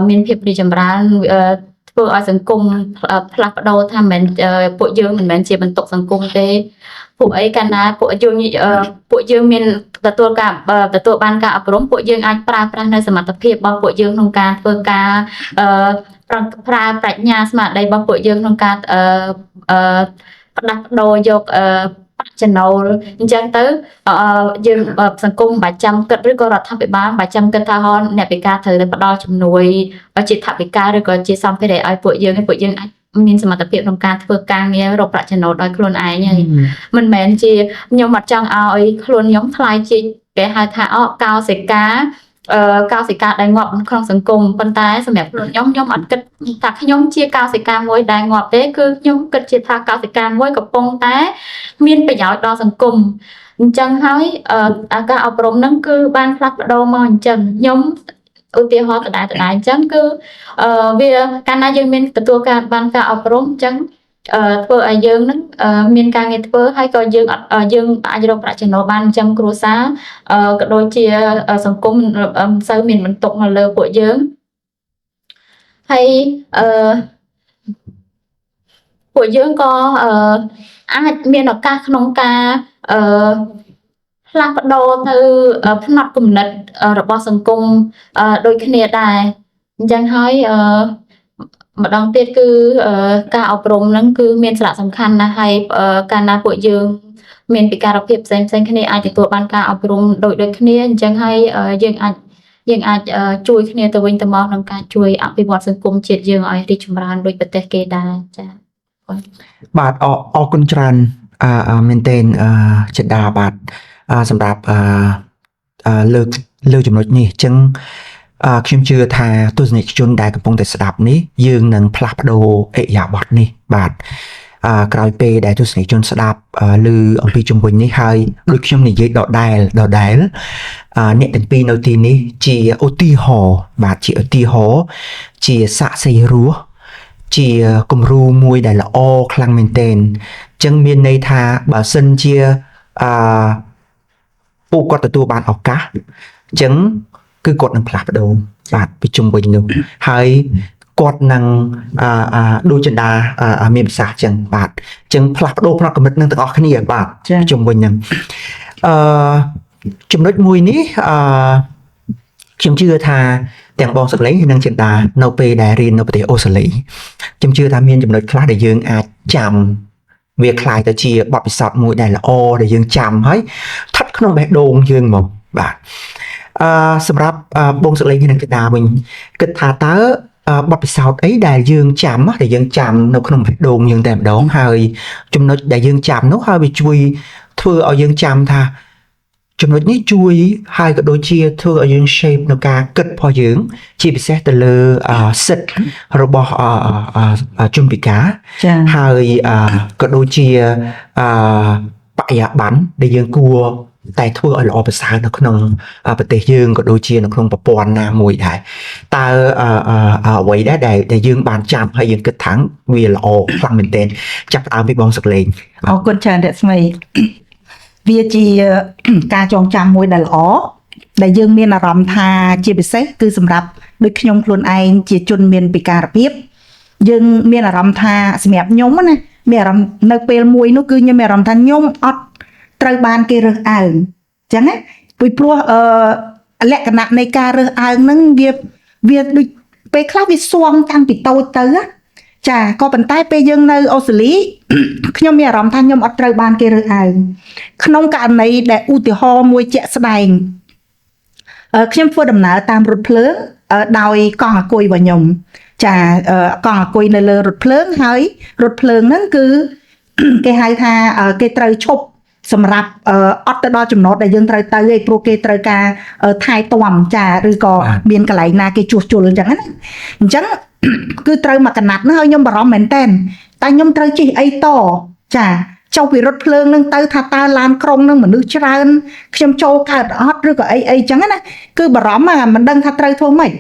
មានភាពរីកចម្រើនធ្វើឲ្យសង្គមផ្លាស់ប្ដូរថាមិនពួកយើងមិនមែនជាបន្ទុកសង្គមទេពួកអីកាលណាពួកយើងពួកយើងមានទទួលការទទួលបានការអប់រំពួកយើងអាចប្រើប្រាស់នៅសមត្ថភាពរបស់ពួកយើងក្នុងការធ្វើការប្រើប្រាជ្ញាស្មារតីរបស់ពួកយើងក្នុងការផ្លាស់ប្ដូរយកប្រាក់ចំណូលអញ្ចឹងទៅយើងសង្គមមិនបាច់ចាំគិតឬក៏រដ្ឋាភិបាលមិនបាច់ចាំគិតថាហនអ្នកពិការត្រូវតែផ្ដល់ជំនួយជាថវិកាឬក៏ជាសម្ភារៈឲ្យពួកយើងពួកយើងអាចមានសមត្ថភាពក្នុងការធ្វើការងាររកប្រាក់ចំណូលដោយខ្លួនឯងហើយមិនមែនជាខ្ញុំអត់ចង់ឲ្យខ្លួនខ្ញុំខ្លាយជាគេហៅថាអកោសិកាកោសិកាដែលងាប់ក្នុងសង្គមប៉ុន្តែសម្រាប់ខ្លួនខ្ញុំខ្ញុំអត់គិតថាខ្ញុំជាកោសិកាមួយដែលងាប់ទេគឺខ្ញុំគិតជាថាកោសិកាមួយកំពុងតែមានប្រយោជន៍ដល់សង្គមអញ្ចឹងហើយការអប់រំហ្នឹងគឺបានផ្លាស់ប្ដូរមកអញ្ចឹងខ្ញុំឧទាហរណ៍ដដែលអញ្ចឹងគឺវាកាលណាយើងមានទទួលការបានការអប់រំអញ្ចឹងធ្វើឲ្យយើងនឹងមានការងារធ្វើហើយក៏យើងអត់យើងអាចរកប្រាក់ចំណូលបានចិញ្ចឹមគ្រួសារក៏ដូចជាសង្គមមិនសូវមានបន្ទុកមកលើពួកយើងហើយពួកយើងក៏អាចមានឱកាសក្នុងការផ្លាស់ប្ដូរទៅផ្នត់គំនិតរបស់សង្គមដូចគ្នាដែរអញ្ចឹងហើយម្ដងទៀតគឺការអប់រំហ្នឹងគឺមានសារៈសំខាន់ណាស់ហើយកាលណាពួកយើងមានពិការភាពផ្សេងៗគ្នាអាចទទួលបានការអប់រំដូចគ្នាអញ្ចឹងហើយយើងអាចជួយគ្នាទៅវិញទៅមកក្នុងការជួយអភិវឌ្ឍសង្គមជាតិយើងឲ្យរីកចម្រើនដូចប្រទេសគេដែរចា៎ បាទអរគុណច្រើនមែនទែនចិន្តាបាទសម្រាប់លើកចំណុចនេះអញ្ចឹងខ្ញុំជឿថាទស្សនិកជនដែលកំពុងតែស្ដាប់នេះយើងនឹងផ្លាស់ប្ដូរឥរិយាបថនេះបាទក្រោយពេលដែលទស្សនិកជនស្ដាប់ឮអំពីជំវិញនេះហើយដូចខ្ញុំនិយាយដដែលអ្នកទាំងពីរនៅទីនេះជាឧទាហរណ៍បាទជាឧទាហរណ៍ជាសាក្សីរស់ជាគំរូមួយដែលល្អខ្លាំងមែនទែនអញ្ចឹងមានន័យថាបើសិនជាពួកគាត់ទទួលបានឱកាសអញ្ចឹងគឺគាត់នឹងផ្លាស់ប្ដូរបាទពីជុំវិញនោះហើយគាត់នឹងដូចចិន្តាមានប្រសាសន៍អញ្ចឹងបាទអញ្ចឹងផ្លាស់ប្ដូរផ្នត់គំនិតនឹងទាំងអស់គ្នាបាទជុំវិញហ្នឹងចំណុចមួយនេះខ្ញុំជឿថាទាំងបងសុកលេងនិងចិន្តានៅពេលដែលរៀននៅប្រទេសអូស្ត្រាលីខ្ញុំជឿថាមានចំណុចខ្លះដែលយើងអាចចាំវាคล้ายទៅជាបទពិសោធន៍មួយដែលល្អដែលយើងចាំហើយស្ថិតក្នុងបេះដូងយើងមកបាទសម្រាប់បងសុកលេងនិងចិន្តាវិញគិតថាតើបទពិសោធន៍អីដែលយើងចាំដែលយើងចាំនៅក្នុងបេះដូងយើងតែម្ដងហើយចំណុចដែលយើងចាំនោះហើយវាជួយធ្វើឲ្យយើងចាំថាចំណុចនេះជួយហើយក៏ដូចជាធ្វើឲ្យយើង shape នៅការគិតរបស់យើង ជាពិសេសទៅលើសិទ្ធិរបស់ជនពិការ ចា៎ ហើយក៏ដូចជាបរិយាបន្នដែលយើងគួរតែធ្វើឲ្យល្អប្រសើរនៅក្នុងប្រទេសយើងក៏ដូចជានៅក្នុងប្រព័ន្ធណាមួយដែរតើអ្វីដែរដែលយើងបានចាំហើយយើងគិតថាវាល្អខ្លាំងមែនទែនចាប់ផ្ដើមពីបងសុកលេង អរគុណច្រើនរស្មីវាជាការចងចាំមួយដែលល្អដែលយើងមានអារម្មណ៍ថាជាពិសេសគឺសម្រាប់ដូចខ្ញុំខ្លួនឯងជាជនមានពិការភាពយើងមានអារម្មណ៍ថាសម្រាប់ខ្ញុំណាមានអារម្មណ៍នៅពេលមួយនោះគឺខ្ញុំមានអារម្មណ៍ថាខ្ញុំអត់ត្រូវបានគេរើសអើងអញ្ចឹងណា ពីព្រោះលក្ខណៈនៃការរើសអើងហ្នឹងវាវាដូចពេលខ្លះវាសួងតាំងពីតូចទៅណាចាក៏ប៉ុន្តែពេលយើងនៅអូស្ត្រាលី ខ្ញុំមានអារម្មណ៍ថាខ្ញុំអត់ត្រូវបានគេរើសអើងក្នុងករណីដែលឧទាហរណ៍មួយជាក់ស្ដែងខ្ញុំធ្វើដំណើរតាមរថភ្លើងដោយកង់អាគុយរបស់ខ្ញុំចាកង់អាគុយនៅលើរថភ្លើងហើយរថភ្លើងហ្នឹងគឺ គេហៅថាគេត្រូវឈប់សម្រាប់អត់ទៅដល់ចំណតដែលយើងត្រូវទៅឯងព្រោះគេត្រូវការថែទាំចាឬក៏មានកន្លែងណាគេជួសជុលអញ្ចឹងណាអញ្ចឹង គឺត្រូវមកកណាត់ហ្នឹងហើយខ្ញុំបារម្ភមែនតើតែខ្ញុំត្រូវជិះអីតចាចុះពីរថភ្លើងហ្នឹងទៅថាតើឡានក្រុងហ្នឹងមនុស្សច្រើនខ្ញុំចូលកើតអត់ឬក៏អីអីចឹងណាគឺបារម្ភអាមិនដឹងថាត្រូវធ្វើម៉េច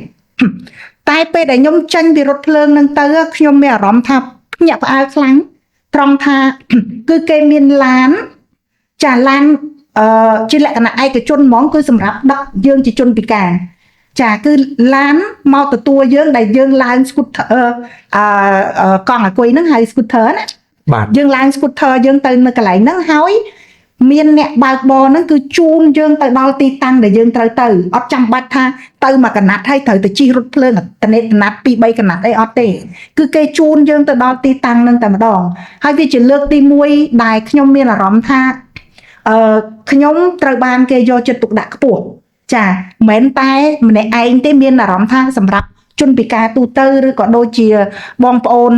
តែពេលដែលខ្ញុំចេញពីរថភ្លើងហ្នឹងទៅខ្ញុំមានអារម្មណ៍ថាភ្ញាក់ផ្អើលខ្លាំងត្រង់ថា គឺគេមានឡានចាឡានជាលក្ខណៈឯកជនហ្មងគឺសម្រាប់ដឹកយើងជាជនពិការចាគឺឡានមកទទួលយើងដែលយើងឡើង scooter អឺអឺកង់អាគុយហ្នឹងហៅ scooter ណា បាទ យើងឡើង scooter យើងទៅនៅកន្លែងហ្នឹងហើយមានអ្នកបើកបរហ្នឹងគឺជូនយើងទៅដល់ទីតាំងដែលយើងត្រូវទៅអត់ចាំបាច់ថាទៅមកកណាត់ហើយត្រូវទៅជិះរថភ្លើងតនេតណាត់2 3កណាត់អីអត់ទេគឺគេជូនយើងទៅដល់ទីតាំងហ្នឹងតែម្ដងហើយវាជាលើកទី1ដែលខ្ញុំមានអារម្មណ៍ថាខ្ញុំត្រូវបានគេយកចិត្តទុកដាក់ខ្ពស់ចាមិនមែនតែម្នាក់ឯងទេមានអារម្មណ៍ថាសម្រាប់ជនពិការទូទៅឬក៏ដូចជាបងប្អូន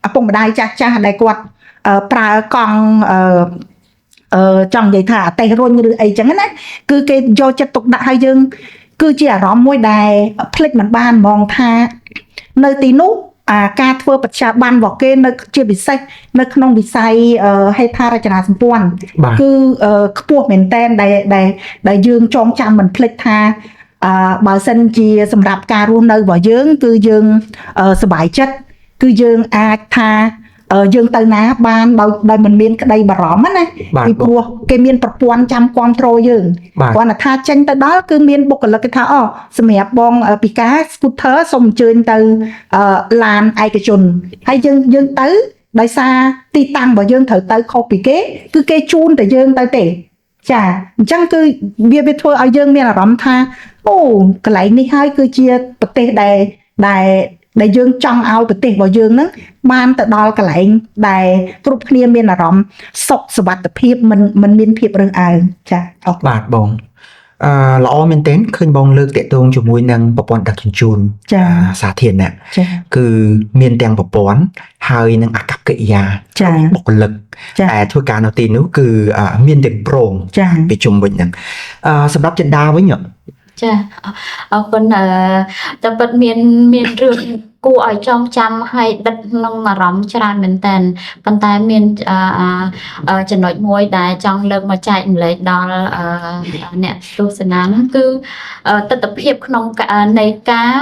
ឪពុកម្ដាយចាស់ចាស់ដែលគាត់ប្រើកង់ចង់និយាយថាអតេះរុញឬអីចឹងណាគឺគេយកចិត្តទុកដាក់ឲ្យយើង គឺជាអារម្មណ៍មួយដែលភ្លេចមិនបានហ្មងថានៅទីនោះអាការធ្វើបច្ចាប័នរបស់គេនៅជាពិសេសនៅក្នុងវិស័យហេដ្ឋារចនាសម្ព័ន្ធ បាទ គឺខ្ពស់មែនតែនដែលដែលដែលយើងចងចាំមិនភ្លេចថាបើសិនជាសម្រាប់ការរស់នៅរបស់យើង គឺយើងសប្បាយចិត្តគឺយើងអាចថាយើងទៅណាបានដោយមិនមានក្តីបារម្ភណា បាទ ពីព្រោះគេមានប្រព័ន្ធចាំគ្រប់គ្រងយើង បាទ គ្រាន់តែថាចេញទៅដល់គឺមានបុគ្គលិកគេថាអូសម្រាប់បងពិការ scooter សូមអញ្ជើញទៅឡានឯកជនហើយយើងយើងទៅដោយសារទីតាំងរបស់យើងត្រូវទៅខុសពីគេ គឺគេជូនតែយើងទៅទេចាអញ្ចឹងគឺវាវាធ្វើឲ្យយើងមានអារម្មណ៍ថាអូកន្លែងនេះហើយគឺជាប្រទេសដែលដែលដែលយើងចង់ឲ្យប្រទេសរបស់យើងហ្នឹងបានទៅដល់កន្លែងដែលគ្រប់គ្នាមានអារម្មណ៍សុខសុវត្ថិភាពមិនមិនមានភាពរើសអើងចាអរគុណ បាទបងល្អមែនទែនឃើញបងលើកតាក់ទងជាមួយនឹងប្រព័ន្ធដឹកជញ្ជូន ចា សាធារណៈ ចា គឺមានទាំងប្រព័ន្ធហើយនឹងអាកប្បកិរិយា ចា បុគ្គលិក ចា ដែលធ្វើការនៅទីនោះគឺមានទាំងប្រង ចា ពីជុំវិញហ្នឹងសម្រាប់ចិន្តាវិញហ៎ ចាអរគុណតែពិតមានមានរឿងគួរឲ្យចងចាំហើយដិតក្នុងអារម្មណ៍ច្រើនមែនតើប៉ុន្តែមានអឺអឺចំណុចមួយដែលចង់លើកមកចែករំលែកដល់អ្នកទស្សនាហ្នឹងគឺទស្សនភាពក្នុងនៃការ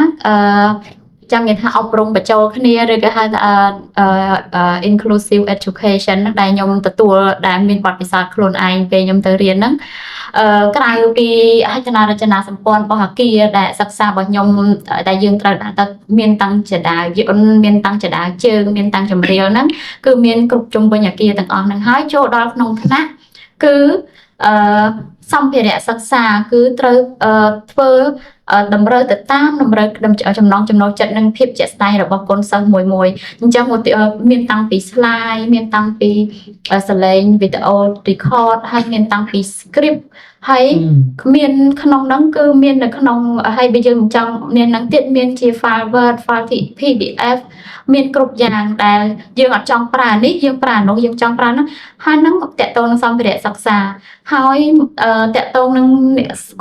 ចង់និយាយថាអប់រំបញ្ចូលគ្នាឬក៏ហៅថាinclusive education ហ្នឹងដែលខ្ញុំទទួលដែលមានបទពិសោធន៍ខ្លួនឯងពេលខ្ញុំទៅរៀនហ្នឹងក្រៅពីហេដ្ឋារចនាសម្ព័ន្ធរបស់អាគារដែលសិក្សារបស់ខ្ញុំដែលយើងត្រូវដាក់ទៅមានតាំងជណ្ដើរយន្តមានតាំងជណ្ដើរជើងមានតាំងចម្រៀលហ្នឹងគឺមានគ្រប់ជុំវិញអាគារទាំងអស់ហ្នឹងហើយចូលដល់ក្នុងថ្នាក់គឺអឺសម្ភារៈសិក្សាគឺត្រូវធ្វើតម្រូវទៅតាមតម្រូវចំណងចំណូលចិត្តនិងភាពជាក់ស្ដែងរបស់កូនសិស្សមួយមួយអញ្ចឹងឧទាហរណ៍មានតាំងពី slide មានតាំងពីសលេងវីដេអូ record ហើយមានតាំងពី script ហើយមានក្នុងហ្នឹងគឺមាននៅក្នុងហើយបើយើងចង់មានហ្នឹងទៀតមានជា file Word file PDF មានគ្រប់យ៉ាងដែលយើងអត់ចង់ប្រើនេះយើងប្រើនោះយើងចង់ប្រើនោះហើយហ្នឹងតកតងនឹងសម្ភារៈសិក្សាហើយតកតងនឹង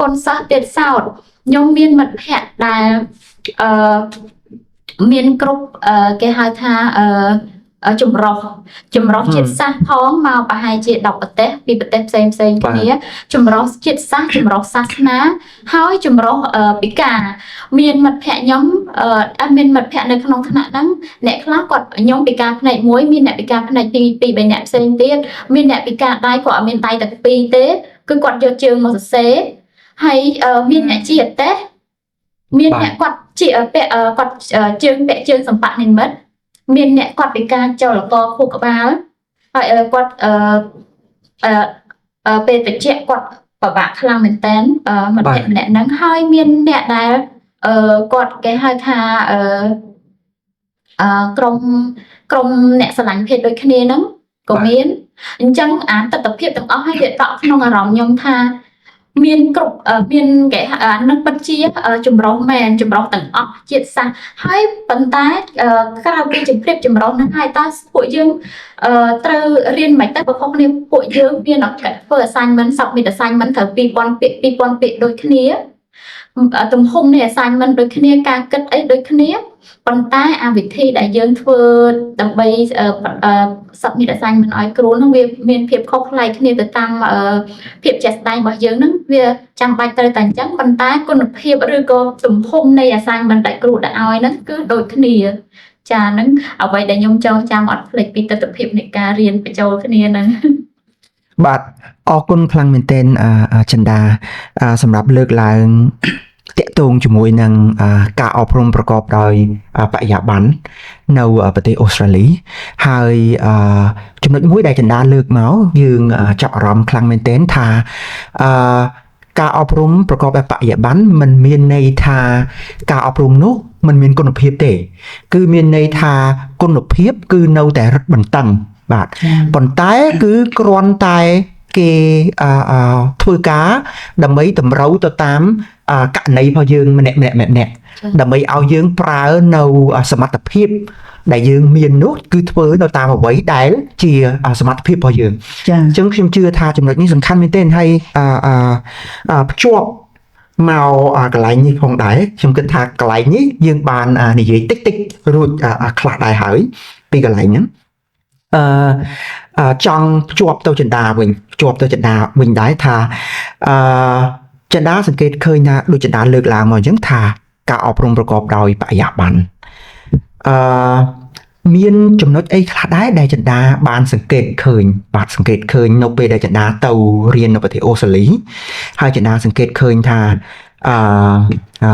កូនសិស្សទៀតសោតខ្ញុំមានមិត្តភ័ក្តិដែលអឺមានគ្រប់គេហៅថាចម្រុះចម្រុះជាតិសាសន៍ផងមកប្រហែលជា10ប្រទេសពីប្រទេសផ្សេងផ្សេងគ្នាចម្រុះជាតិសាសន៍ចម្រុះសាសនាហើយចម្រុះពិការមានមិត្តភ័ក្តិខ្ញុំមានមិត្តភ័ក្តិនៅក្នុងថ្នាក់ហ្នឹងអ្នកខ្លះគាត់ខ្ញុំពិការផ្នែកមួយមានអ្នកពិការផ្នែកទី2 3អ្នកផ្សេងទៀតមានអ្នកពិការដៃគាត់អត់មានដៃទាំងពីរទេគឺគាត់យកជើងមកសរសេរហើយមានអ្នកជាអតេមានអ្នកគាត់ជាពាក់គាត់ជើងពាក់ជើងសម្បត្តិនិមិត្តមានអ្នកគាត់ពិការចលករខួរក្បាលហើយគាត់អឺអឺពេលតិចគាត់ ពិបាកខ្លាំងមែនតើមិត្តភក្តិម្នាក់ហ្នឹងហើយមានអ្នកដែលគាត់គេហៅថាអឺអឺក្រុមក្រុមអ្នកស្រឡាញ់ភេទដូចគ្នាហ្នឹងក៏មានអញ្ចឹងអាទស្សនភាពទាំងអស់ឲ្យវាតក់ក្នុងអារម្មណ៍ខ្ញុំថាមានគ្រប់មានគេអានឹងពិតជាចម្រុះមែនចម្រុះទាំងអស់ជាតិសាសន៍ហើយប៉ុន្តែក្រៅពីជំរាបចម្រុះហ្នឹងហើយតើពួកយើងត្រូវរៀនមិនទៅបើខុសគ្នាពួកយើងមានឱកាសធ្វើ assignment submit assignment ត្រូវ2000ពាក្យ2000ពាក្យដូចគ្នាទំហំនៃ assignment ដូចគ្នាការគិតអីដូចគ្នាប៉ុន្តែអាវិធីដែលយើងធ្វើដើម្បី submit assignment ឲ្យគ្រូហ្នឹងវាមានភាពខុសប្លែកគ្នាទៅតាមភាពជាក់ស្ដែងរបស់យើងហ្នឹងវាចាំបាច់ត្រូវតែអញ្ចឹងប៉ុន្តែគុណភាពឬក៏ទំហំនៃ assignment ដែលគ្រូដាក់ឲ្យហ្នឹងគឺដូចគ្នាចាហ្នឹងអ្វីដែលខ្ញុំចងចាំអត់ភ្លេចពីទស្សនភាពនៃការរៀនបញ្ចូលគ្នាហ្នឹង បាទអរគុណខ្លាំងមែនទែនចិន្តាសម្រាប់លើកឡើងតាក់ទងជាមួយនឹងការអប់រំប្រកបដោយបរិយាបន្ននៅប្រទេសអូស្ត្រាលីហើយចំណុចមួយដែលចិន្តាលើកមកយើងចាប់អារម្មណ៍ខ្លាំងមែនទែនថាអឺការអប់រំប្រកបដោយបរិយាបន្នមិនមានន័យថាការអប់រំនោះមិនមានគុណភាពទេ គឺមានន័យថាគុណភាព គឺនៅតែរឹតបន្តឹងបាទប៉ុន្តែគឺគ្រាន់តែគេអឺធ្វើការដើម្បីតម្រូវទៅតាមករណីរបស់យើងម្នាក់ម្នាក់ម្នាក់ដើម្បីឲ្យយើងប្រើនៅសមត្ថភាពដែលយើងមាននោះគឺធ្វើនៅតាមអ្វីដែលជាសមត្ថភាពរបស់យើង ចា៎ អញ្ចឹងខ្ញុំជឿថាចំណុចនេះសំខាន់មែនទែនហើយអឺភ្ជាប់មកកន្លែងនេះផងដែរខ្ញុំគិតថាកន្លែងនេះយើងបាននិយាយតិចតិចរួចខ្លះដែរហើយពីកន្លែងហ្នឹងអឺចង់ភ្ជាប់ទៅចិន្តាវិញភ្ជាប់ទៅចិន្តាវិញដែរថាអឺចិន្តាសង្កេតឃើញថាដូចចិន្តាលើកឡើងមកអញ្ចឹងថាការអប់រំប្រកបដោយបរិយាបន្នអឺមានចំណុចអីខ្លះដែរដែលចិន្តាបានសង្កេតឃើញបាទសង្កេតឃើញនៅពេលដែលចិន្តាទៅរៀននៅប្រទេសអូស្ត្រាលីហើយចិន្តាសង្កេតឃើញថាអឺអឺ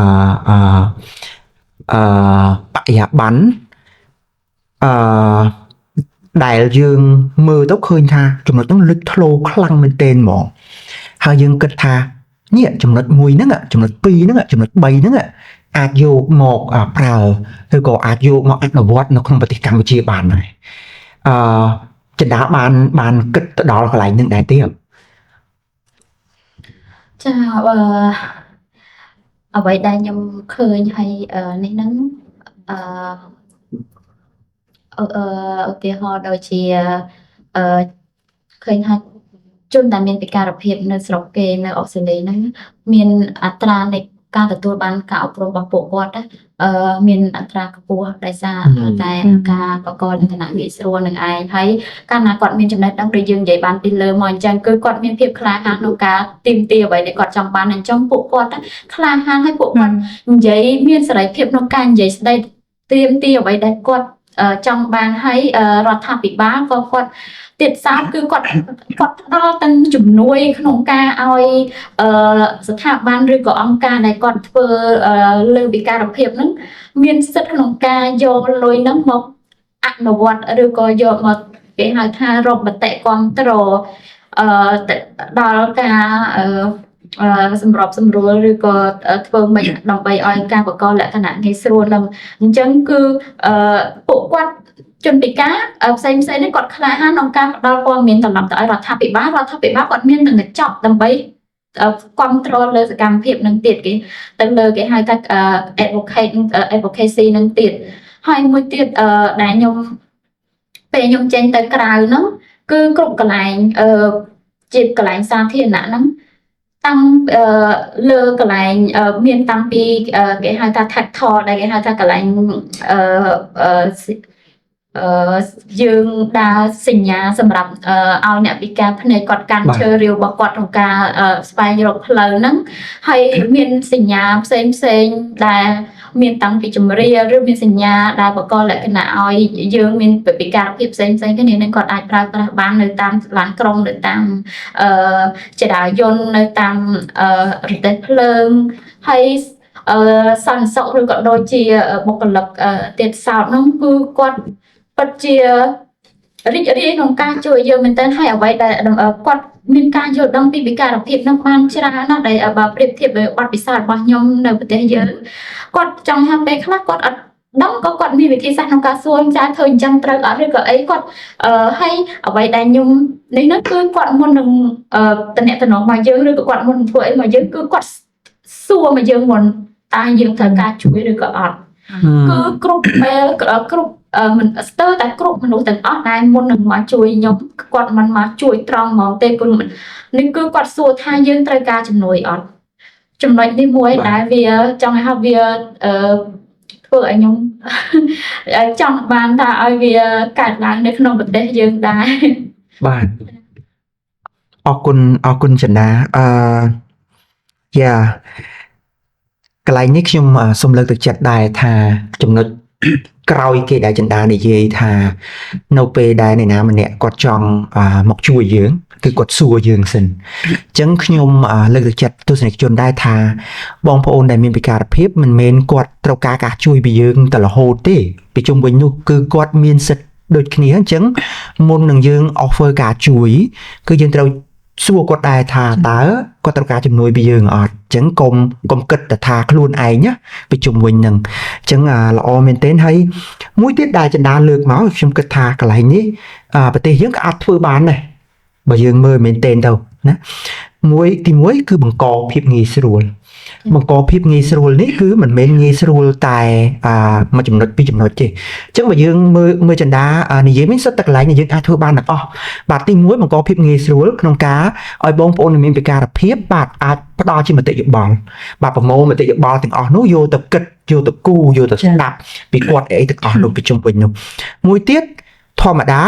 អឺអឺបរិយាបន្នអឺដែលយើងមើលទៅឃើញថាចំណុចហ្នឹងលេចធ្លោខ្លាំងមែនទែនហ្មងហើយយើងគិតថានេះចំណុចមួយហ្នឹងចំណុច2ហ្នឹងចំណុច3ហ្នឹងអាចយកមកប្រើឬក៏អាចយកមកអនុវត្តនៅក្នុងប្រទេសកម្ពុជាបានដែរអឺចិន្តាបានបានគិតទៅដល់កន្លែងហ្នឹងដែរទេ ចាអឺអ្វីដែលខ្ញុំឃើញហើយនេះហ្នឹងអឺអឺឧទាហរណ៍ដូចជាអឺឃើញថាជនដែលមានពិការភាពនៅស្រុកគេនៅអូស្ត្រាលីហ្នឹងមានអត្រានៃការទទួលបានការអប់រំរបស់ពួកគាត់ណាមានអត្រាខ្ពស់ដោយសារតែការបកលក្ខណៈងាយស្រួលនឹងឯងហើយកាលណាគាត់មានចំណេះដឹងដូចយើងនិយាយបានពីលើមកអញ្ចឹងគឺគាត់មានភាពក្លាហានក្នុងការទាមទារអ្វីដែលគាត់ចង់បានអញ្ចឹងពួកគាត់ក្លាហានហើយពួកគាត់និយាយមានសេរីភាពក្នុងការនិយាយស្ដីទាមទារអ្វីដែលគាត់ចង់បានហើយរដ្ឋាភិបាលក៏គាត់ទៀតសោតគឺគាត់គាត់ផ្ដល់ទាំងជំនួយក្នុងការឲ្យស្ថាប័នឬក៏អង្គការដែលគាត់ធ្វើលើវិការភាពហ្នឹងមានសិទ្ធិក្នុងការយកលុយហ្នឹងមកអនុវត្តឬក៏យកមកគេហៅថារកមតិគ្រប់គ្រងដល់ការសម្របសម្រួលឬក៏ធ្វើម៉េចដើម្បីឲ្យការបកលក្ខណៈងាយស្រួលនឹងអញ្ចឹងគឺពួកគាត់ជនពិការផ្សេងផ្សេងនេះគាត់ក្លាហានក្នុងការផ្ដល់ព័ត៌មានត្រឡប់ទៅឲ្យរដ្ឋាភិបាលរដ្ឋាភិបាលគាត់មានទាំងកញ្ចប់ដើម្បីគ្រប់គ្រងលើសកម្មភាពនឹងទៀតគេទៅលើគេហៅថា advocate advocacy នឹងទៀតហើយមួយទៀតដែលខ្ញុំពេលខ្ញុំចេញទៅក្រៅហ្នឹងគឺគ្រប់កន្លែងជាកន្លែងសាធារណៈហ្នឹងតាំងលើកន្លែងមានតាំងពីគេហៅថា tactile ដែលគេហៅថាកន្លែងអឺអឺយើងដើរសញ្ញាសម្រាប់ឲ្យអ្នកពិការភ្នែកគាត់កាន់ឈើរាវរបស់គាត់ក្នុងការស្វែងរកផ្លូវហ្នឹងហើយមានសញ្ញាផ្សេងផ្សេងដែលមានតាំងពីជំរាលឬមានសញ្ញាដែលបកលក្ខណៈឲ្យយើងមានពិការភាពផ្សេងផ្សេងគ្នានឹងគាត់អាចប្រើប្រាស់បាននៅតាមឡានក្រុងនៅតាមអឺចរាយន្តនៅតាមរទេះភ្លើងហើយអឺសន្តិសុខឬក៏ដូចជាបុគ្គលិកទៀតសោតហ្នឹងគឺគាត់ពិតជារីករាយក្នុងការជួយយើងមែនទែនហើយអ្វីដែលគាត់ មានការយល់ដឹងពីពិការភាពនឹងបានច្រើនណាស់ដែលបើប្រៀបធៀបដោយបទពិសោធន៍របស់ខ្ញុំនៅប្រទេសយើងគាត់ចង់ថាពេលខ្លះគាត់អត់ដឹងក៏គាត់មានវិធីសាស្ត្រក្នុងការសួរចាធ្វើអញ្ចឹងត្រូវអត់ឬក៏អីគាត់អឺហើយអ្វីដែលខ្ញុំនេះហ្នឹងគឺគាត់មុននឹងអឺតំណតំណងមកយើងឬក៏គាត់មុននឹងធ្វើអីមកយើងគឺគាត់សួរមកយើងមុនតើយើងត្រូវការជួយឬក៏អត់ គឺគ្រប់ពេលគ្រប់អឺមិនស្ទើរតែគ្រប់មនុស្សទាំងអស់ដែលមុននឹងមកជួយខ្ញុំគាត់មិនមកជួយត្រង់ហ្មងទេគឺមិននេះគឺគាត់សួរថាយើងត្រូវការជំនួយអត់ចំណុចនេះមួយដែលវាចង់ឲ្យថាវាអឺធ្វើឲ្យខ្ញុំ ចង់បានថាឲ្យវាកើតឡើងនៅក្នុងប្រទេសយើងដែរ បាទអរគុណអរគុណចិន្តាអឺ yeah កន្លែងនេះខ្ញុំសូមលើកទឹកចិត្តដែរថាចំណុច ក្រោយគេដែលចិន្តានិយាយថា នៅពេលដែលអ្នកណាម្នាក់គាត់ចង់មកជួយយើង គឺគាត់សួរយើងសិនអញ្ចឹងខ្ញុំលើកទឹកចិត្តទស្សនិកជនដែរថា បងប្អូនដែលមានពិការភាពមិនមែនគាត់ត្រូវការការជួយពីយើងតែរហូតទេពីជុំវិញនោះគឺគាត់មានសិទ្ធិដូចគ្នាអញ្ចឹងមុននឹងយើង offer ការជួយ គឺយើងត្រូវសួរគាត់ដែរថាតើគាត់ត្រូវការជំនួយពីយើងអត់អញ្ចឹងកុំកុំគិតតែថាខ្លួនឯងណាពីជុំវិញហ្នឹងអញ្ចឹងល្អមែនទែនហើយមួយទៀតដែលចិន្តាលើកមកខ្ញុំគិតថាកន្លែងនេះប្រទេសយើងក៏អាចធ្វើបានដែរបើយើងមើលមែនទែនទៅណាមួយទីមួយគឺបង្កភាពងាយស្រួលបង្កភាពងាយស្រួលនេះគឺមិនមែនងាយស្រួលតែមួយចំណុចពីរចំណុចទេអញ្ចឹងបើយើងមើលមើលចិន្តានិយាយវិញសុទ្ធតែកន្លែងដែលយើងអាចធ្វើបានទាំងអស់បាទទីមួយបង្កភាពងាយស្រួលក្នុងការឲ្យបងប្អូនដែលមានពិការភាពបាទអាចផ្ដល់ជាមតិយោបល់បាទប្រមូលមតិយោបល់ទាំងអស់នោះយកទៅគិតយកទៅគូយកទៅស្ដាប់ពីគាត់អីទាំងអស់នោះពីជុំវិញនោះមួយទៀតធម្មតា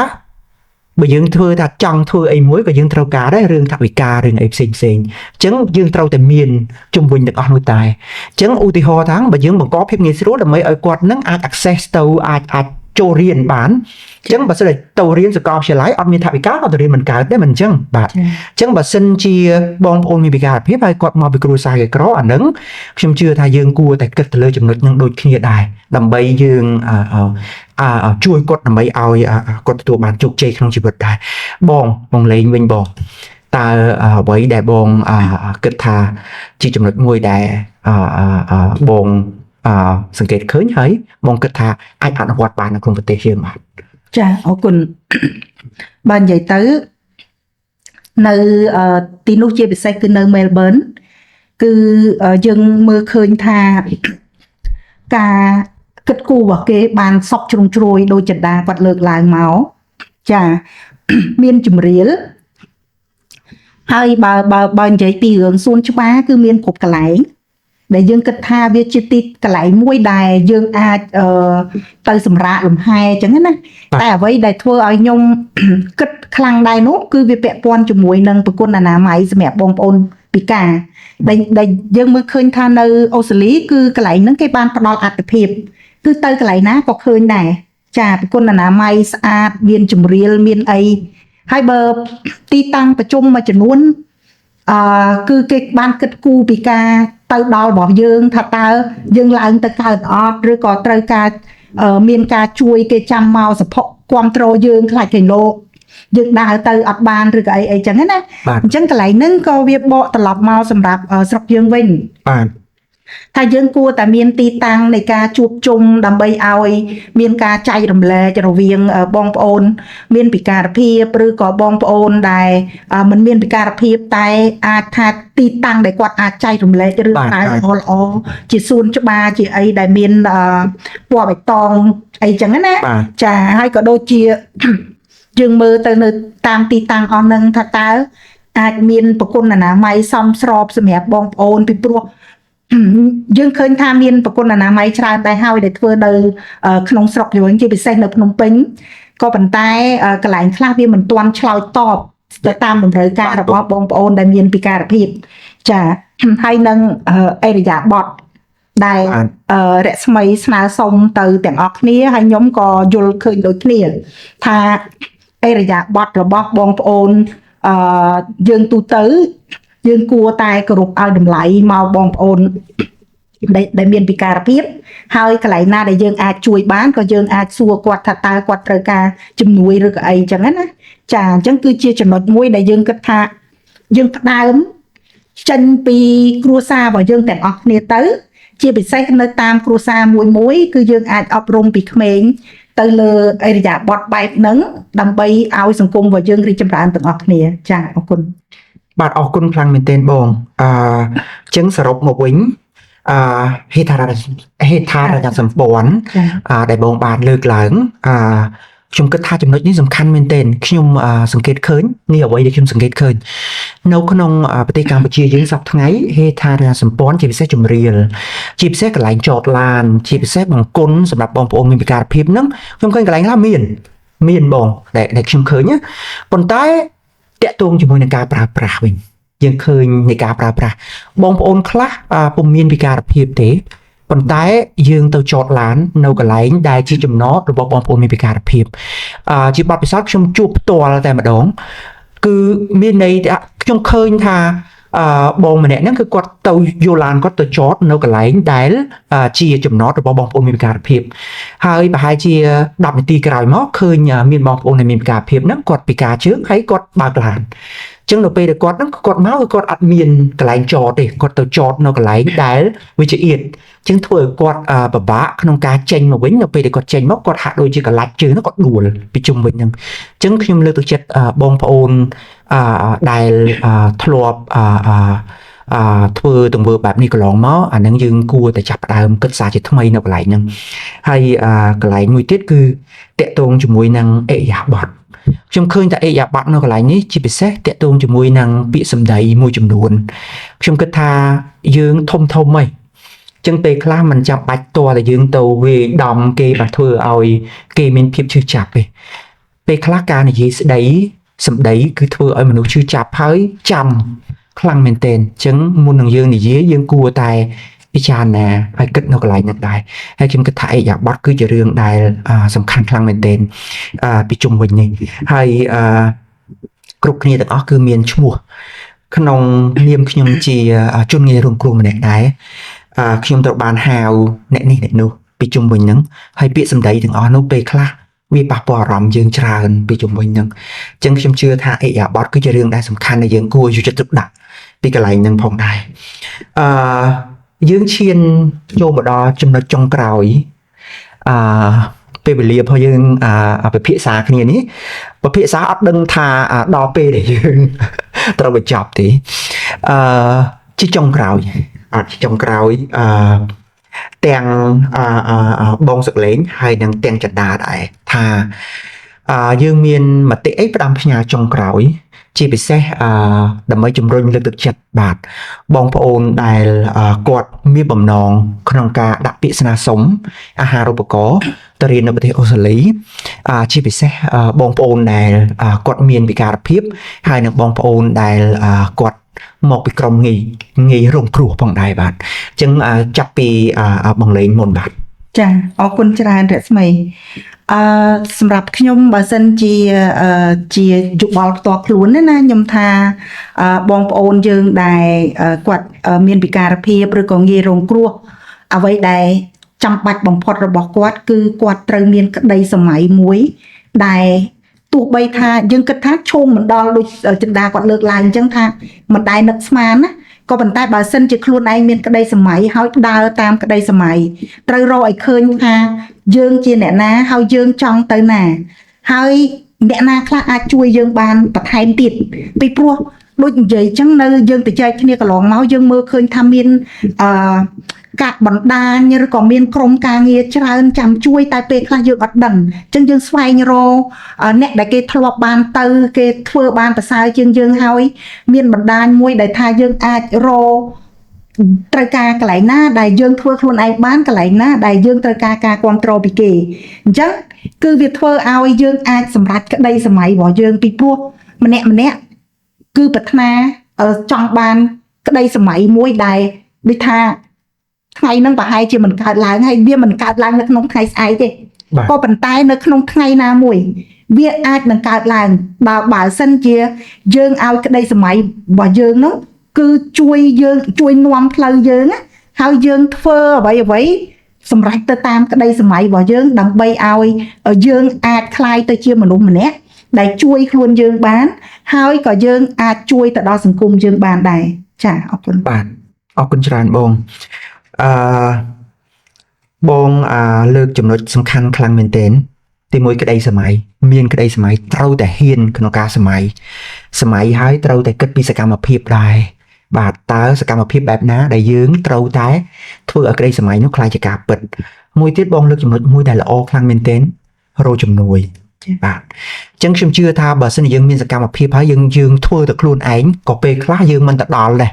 បើយើងធ្វើថាចង់ធ្វើអីមួយក៏យើងត្រូវការដែររឿងថវិការឿងអីផ្សេងផ្សេងអញ្ចឹងយើងត្រូវតែមានជំវិញទាំងអស់នោះតែអញ្ចឹងឧទាហរណ៍ថាបើយើងបង្កភាពងាយស្រួលដើម្បីឲ្យគាត់នឹងអាច access ទៅអាចអាចចូលរៀនបានអញ្ចឹងបើសិនជាទៅរៀនសាកលវិទ្យាល័យអត់មានថវិកាក៏ទៅរៀនមិនកើតដែរមិនអញ្ចឹងបាទអញ្ចឹងបើសិនជាបងប្អូនមានពិការភាពហើយគាត់មកពីគ្រួសារក្រីក្រអានឹងខ្ញុំជឿថាយើងគួរតែគិតទៅលើចំណុចនឹងដូចគ្នាដែរដើម្បីយើងជួយគាត់ដើម្បីឲ្យគាត់ទទួលបានជោគជ័យក្នុងជីវិតដែរបងបងលេងវិញបងតើអ្វីដែលបងគិតថាជាចំណុចមួយដែលបងសង្កេតឃើញហើយបងគិតថាអាចអនុវត្តបាននៅក្នុងប្រទេសយើងបាទ ចាអរគុណ បើនិយាយទៅនៅទីនោះជាពិសេសគឺនៅ Melbourne គឺយើងមើលឃើញថាការគិតគូររបស់គេបានសក់ជ្រុងជ្រោយដោយចិន្តាគាត់លើកឡើងមកចា មានជំរាលហើយបើបើបើនិយាយពីរឿងសួនច្បារគឺមានគ្រប់កន្លែងដែលយើងគិតថាវាជាទីកន្លែងមួយដែលយើងអាចអឺទៅសម្រាកលំហែអញ្ចឹងណាតែអ្វីដែលធ្វើឲ្យខ្ញុំ គិតខ្លាំងដែរនោះគឺវាពាក់ព័ន្ធជាមួយនឹងប្រគុណអនាម័យសម្រាប់បងប្អូនពិការដែលដែលយើងមើលឃើញថានៅអូស្ត្រាលីគឺកន្លែងហ្នឹងគេបានផ្ដល់អត្ថភាពគឺទៅកន្លែងណាក៏ឃើញដែរចាប្រគុណអនាម័យស្អាតមានជំរាលមានអីហើយបើទីតាំងប្រជុំមួយចំនួនអឺគឺគេបានគិតគូរពីការទៅដល់របស់យើងថាតើយើងឡើងទៅកើតអត់ឬក៏ត្រូវការមានការជួយគេចាំមកសភគ្រប់ត្រូលយើងខ្លាចគេលោកយើងដើរទៅអត់បានឬក៏អីអីចឹងណា បាទ អញ្ចឹងកន្លែងហ្នឹងក៏វាបកត្រឡប់មកសម្រាប់ស្រុកយើងវិញ បាទ ថាយើងគួរតែមានទីតាំងនៃការជួបជុំដើម្បីឲ្យមានការចែករំលែករវាងបងប្អូន មានពិការភាពឬក៏បងប្អូនដែលមិនមានពិការភាពតែអាចថាទីតាំងដែលគាត់អាចចែករំលែករឿងរ៉ាវល្អល្អជាសួនច្បារជាអីដែលមានពណ៌បៃតងអីចឹងណា បាទ ចាហើយក៏ដូចជា យើងមើលទៅនៅតាមទីតាំងអស់ហ្នឹងថាតើអាចមានប្រគុណអនាម័យសមស្របសម្រាប់បងប្អូនពីព្រោះ យើងឃើញថាមានប្រគុណអនាម័យច្រើនដែរហើយដែលធ្វើនៅក្នុងស្រុកយើងជាពិសេសនៅភ្នំពេញក៏ប៉ុន្តែកន្លែងខ្លះវាមិនទាន់ឆ្លើយតបទៅតាមតម្រូវការរបស់បងប្អូនដែលមានពិការភាពចាហើយនឹងអរិយាប័ត្រដែល បាទ រស្មីស្នើសុំទៅទាំងអស់គ្នាហើយខ្ញុំក៏យល់ឃើញដូចគ្នាថាអរិយាប័ត្ររបស់បងប្អូនអឺយើងទូទៅយើងគួរតែគោរពឲ្យតម្លៃមកបងប្អូនដែលមានពិការភាពហើយកន្លែងណាដែលយើងអាចជួយបានក៏យើងអាចសួរគាត់ថាតើគាត់ត្រូវការជំនួយឬក៏អីចឹងណាចាអញ្ចឹងគឺជាចំណុចមួយដែលយើងគិតថា យើងផ្ដើមចេញពីគ្រួសាររបស់យើងទាំងអស់គ្នាទៅ ជាពិសេសនៅតាមគ្រួសារមួយមួយគឺយើងអាចអប់រំពីក្មេងទៅលើឥរិយាបថបែបហ្នឹងដើម្បីឲ្យសង្គមរបស់យើងរីកចម្រើនទាំងអស់គ្នាចាអរគុណ បាទអរគុណខ្លាំងមែនទែនបងអឺអញ្ចឹងសរុបមកវិញអឺហេដ្ឋារចហេដ្ឋារចនាសម្ព័ន្ធ ចា ដែលបងបានលើកឡើងអឺខ្ញុំគិតថាចំណុចនេះសំខាន់មែនទែនខ្ញុំសង្កេតឃើញនេះអ្វីដែលខ្ញុំសង្កេតឃើញនៅក្នុងប្រទេសកម្ពុជាយើងសប្តាហ៍ថ្ងៃហេដ្ឋារចនាសម្ព័ន្ធជាពិសេសជំរាលជាពិសេសកន្លែងចតឡានជាពិសេសបង្គន់សម្រាប់បងប្អូនមានពិការភាពហ្នឹងខ្ញុំឃើញកន្លែងខ្លះមានបងដែលខ្ញុំឃើញណាប៉ុន្តែតាក់ទងជាមួយនឹងការប្រើប្រាស់វិញយើងឃើញនៃការប្រើប្រាស់បងប្អូនខ្លះពុំមានពិការភាពទេប៉ុន្តែយើងទៅចតឡាននៅកន្លែងដែលជាចំណតរបស់បងប្អូនមានពិការភាពជាបទពិសោធន៍ខ្ញុំជួបផ្ទាល់តែម្ដងគឺមានន័យថាខ្ញុំឃើញថាបងម្នាក់ហ្នឹងគឺគាត់ទៅយកឡានគាត់ទៅចតនៅកន្លែងដែលជាចំណតរបស់បងប្អូនមានពិការភាពហើយប្រហែលជា10នាទីក្រោយមកឃើញមានបងប្អូនដែលមានពិការភាពហ្នឹងគាត់ពិការជើងហើយគាត់បើកឡានចឹងនៅពេលដែលគាត់ហ្នឹងគាត់មកគឺគាត់អត់មានកន្លែងចតទេគាត់ទៅចតនៅកន្លែងដែលវាជាអៀតចឹងធ្វើឲ្យគាត់ពិបាកក្នុងការចេញមកវិញនៅពេលដែលគាត់ចេញមកគាត់ហាក់ដូចជាកលាច់ជើងហ្នឹងគាត់ដួលពីជុំវិញហ្នឹងចឹងខ្ញុំលើកទឹកចិត្តបងប្អូនដែលធ្លាប់ធ្វើទង្វើបែបនេះកន្លងមកអាហ្នឹងយើងគួរតែចាប់ផ្ដើមគិតសារជាថ្មីនៅកន្លែងហ្នឹងហើយកន្លែងមួយទៀតគឺតាក់ទងជាមួយនឹងឥរិយាបថខ្ញុំឃើញតែឥរិយាបថនៅកន្លែងនេះជាពិសេសតាក់ទងជាមួយនឹងពាក្យសម្ដីមួយចំនួនខ្ញុំគិតថាយើងធំធំហីចឹងពេលខ្លះมันចាំបាច់តតែយើងទៅវាយដំគេបាទធ្វើឲ្យគេមានភាពឈឺចាប់ទេពេលខ្លះការនិយាយស្ដីសម្ដីគឺធ្វើឲ្យមនុស្សឈឺចាប់ហើយចាំខ្លាំងមែនទែនចឹងមុននឹងយើងនិយាយយើងគួរតែពិចារណាហើយគិតនៅកន្លែងហ្នឹងដែរហើយខ្ញុំគិតថាឥរិយាបថគឺជារឿងដែលសំខាន់ខ្លាំងមែនទែនពីជុំវិញនេះហើយគ្រប់គ្នាទាំងអស់គឺមានឈ្មោះក្នុងនាមខ្ញុំជាជនងាយរងគ្រោះម្នាក់ដែរខ្ញុំត្រូវបានហៅអ្នកនេះអ្នកនោះពីជុំវិញហ្នឹងហើយពាក្យសម្ដីទាំងអស់នោះពេលខ្លះវាប៉ះពាល់អារម្មណ៍យើងច្រើនពីជុំវិញហ្នឹងអញ្ចឹងខ្ញុំជឿថាឥរិយាបថគឺជារឿងដែលសំខាន់ដែលយើងគួរយកចិត្តទុកដាក់ពីកន្លែងហ្នឹងផងដែរអឺយើងឈានចូលមកដល់ចំណុចចុងក្រោយអឺពេលវេលារបស់យើងពិភាក្សាគ្នានេះពិភាក្សាអត់ដឹងថាដល់ពេលដែលយើងត្រូវបញ្ចប់ទេអឺជាចុងក្រោយអត់ជាចុងក្រោយអឺទាំងបងសឹកលេងហើយនិងទាំងចន្ទាដែរថាយើងមានមតិអីផ្ដាំផ្ញើចុងក្រោយជាពិសេសដើម្បីជំរុញលើកទឹកចិត្តបាទបងប្អូនដែលគាត់មានបំណងក្នុងការដាក់ពាក្យស្នើសុំអាហារូបករណ៍ទៅរៀននៅប្រទេសអូស្ត្រាលីជាពិសេសបងប្អូនដែលគាត់មានពិការភាពហើយនិងបងប្អូនដែលគាត់មកពីក្រុមងាយរងគ្រោះផងដែរបាទអញ្ចឹងចាប់ពីបងលេងមុនបាទ ចាអរគុណច្រើនរស្មីអឺសម្រាប់ខ្ញុំបើសិនជាជាយោបល់ផ្ទាល់ខ្លួនណាខ្ញុំថាបងប្អូនយើងដែលគាត់មានពិការភាពឬក៏ងាយរងគ្រោះអ្វីដែលចាំបាច់បំផុតរបស់គាត់គឺគាត់ត្រូវមានក្តីសម័យមួយដែលទោះបីថាយើងគិតថាឈោងមិនដល់ដូចចិន្តាគាត់លើកឡើងអញ្ចឹងថាមិនដែលនឹកស្មានណាក៏ប៉ុន្តែបើសិនជាខ្លួនឯងមានក្តីសម័យហើយដើរតាមក្តីសម័យត្រូវរកឲ្យឃើញថាយើងជាអ្នកណាហើយយើងចង់ទៅណាហើយអ្នកណាខ្លះអាចជួយយើងបានបន្ថែមទៀតពីព្រោះដូចនិយាយអញ្ចឹងនៅយើងទៅចែកគ្នាកន្លងមកយើងមើលឃើញថាមានអឺកាក់បណ្ដាញឬក៏មានក្រុមការងារច្រើនចាំជួយតែពេលខ្លះយើងអត់ដឹងអញ្ចឹងយើងស្វែងរកអ្នកដែលគេធ្លាប់បានទៅគេធ្វើបានប្រសើរជាងយើងហើយមានបណ្ដាញមួយដែលថាយើងអាចរកត្រូវការកន្លែងណាដែលយើងធ្វើខ្លួនឯងបានកន្លែងណាដែលយើងត្រូវការការគ្រប់គ្រងពីគេអញ្ចឹងគឺវាធ្វើឲ្យយើងអាចសម្រេចក្តីសម័យរបស់យើងពីព្រោះម្នាក់ម្នាក់គឺប្រាថ្នាចង់បានក្តីសម័យមួយដែលដូចថាថ្ងៃហ្នឹងប្រហែលជាមិនកើតឡើងហើយវាមិនកើតឡើងនៅក្នុងថ្ងៃស្អែកទេក៏ប៉ុន្តែនៅក្នុងថ្ងៃណាមួយវាអាចនឹងកើតឡើងបើសិនជាយើងឲ្យក្តីសម័យរបស់យើងនោះគឺជួយយើងជួយនាំផ្លូវយើងណាហើយយើងធ្វើអ្វីអ្វីសម្រេចទៅតាមក្តីសម័យរបស់យើងដើម្បីឲ្យយើងអាចក្លាយទៅជាមនុស្សម្នាក់ដែលជួយខ្លួនយើងបាន ហើយក៏យើងអាចជួយទៅដល់សង្គមយើងបានដែរចាអរគុណ បាទអរគុណច្រើនបងអឺបងអាលើកចំណុចសំខាន់ខ្លាំងមែនទែនទីមួយក្តីសម័យមានក្តីសម័យត្រូវតែហ៊ានក្នុងការសម័យសម័យហើយត្រូវតែគិតពីសកម្មភាពដែរបាទតើសកម្មភាពបែបណាដែលយើងត្រូវតែធ្វើឲ្យក្តីសម័យនោះក្លាយជាការពិតមួយទៀតបងលើកចំណុចមួយដែលល្អខ្លាំងមែនទែនរកជំនួយបាទអញ្ចឹងខ្ញុំជឿថាបើសិនជាយើងមានសកម្មភាពហើយយើងយើងធ្វើតែខ្លួនឯងក៏ពេលខ្លះយើងមិនទៅដល់ដែរ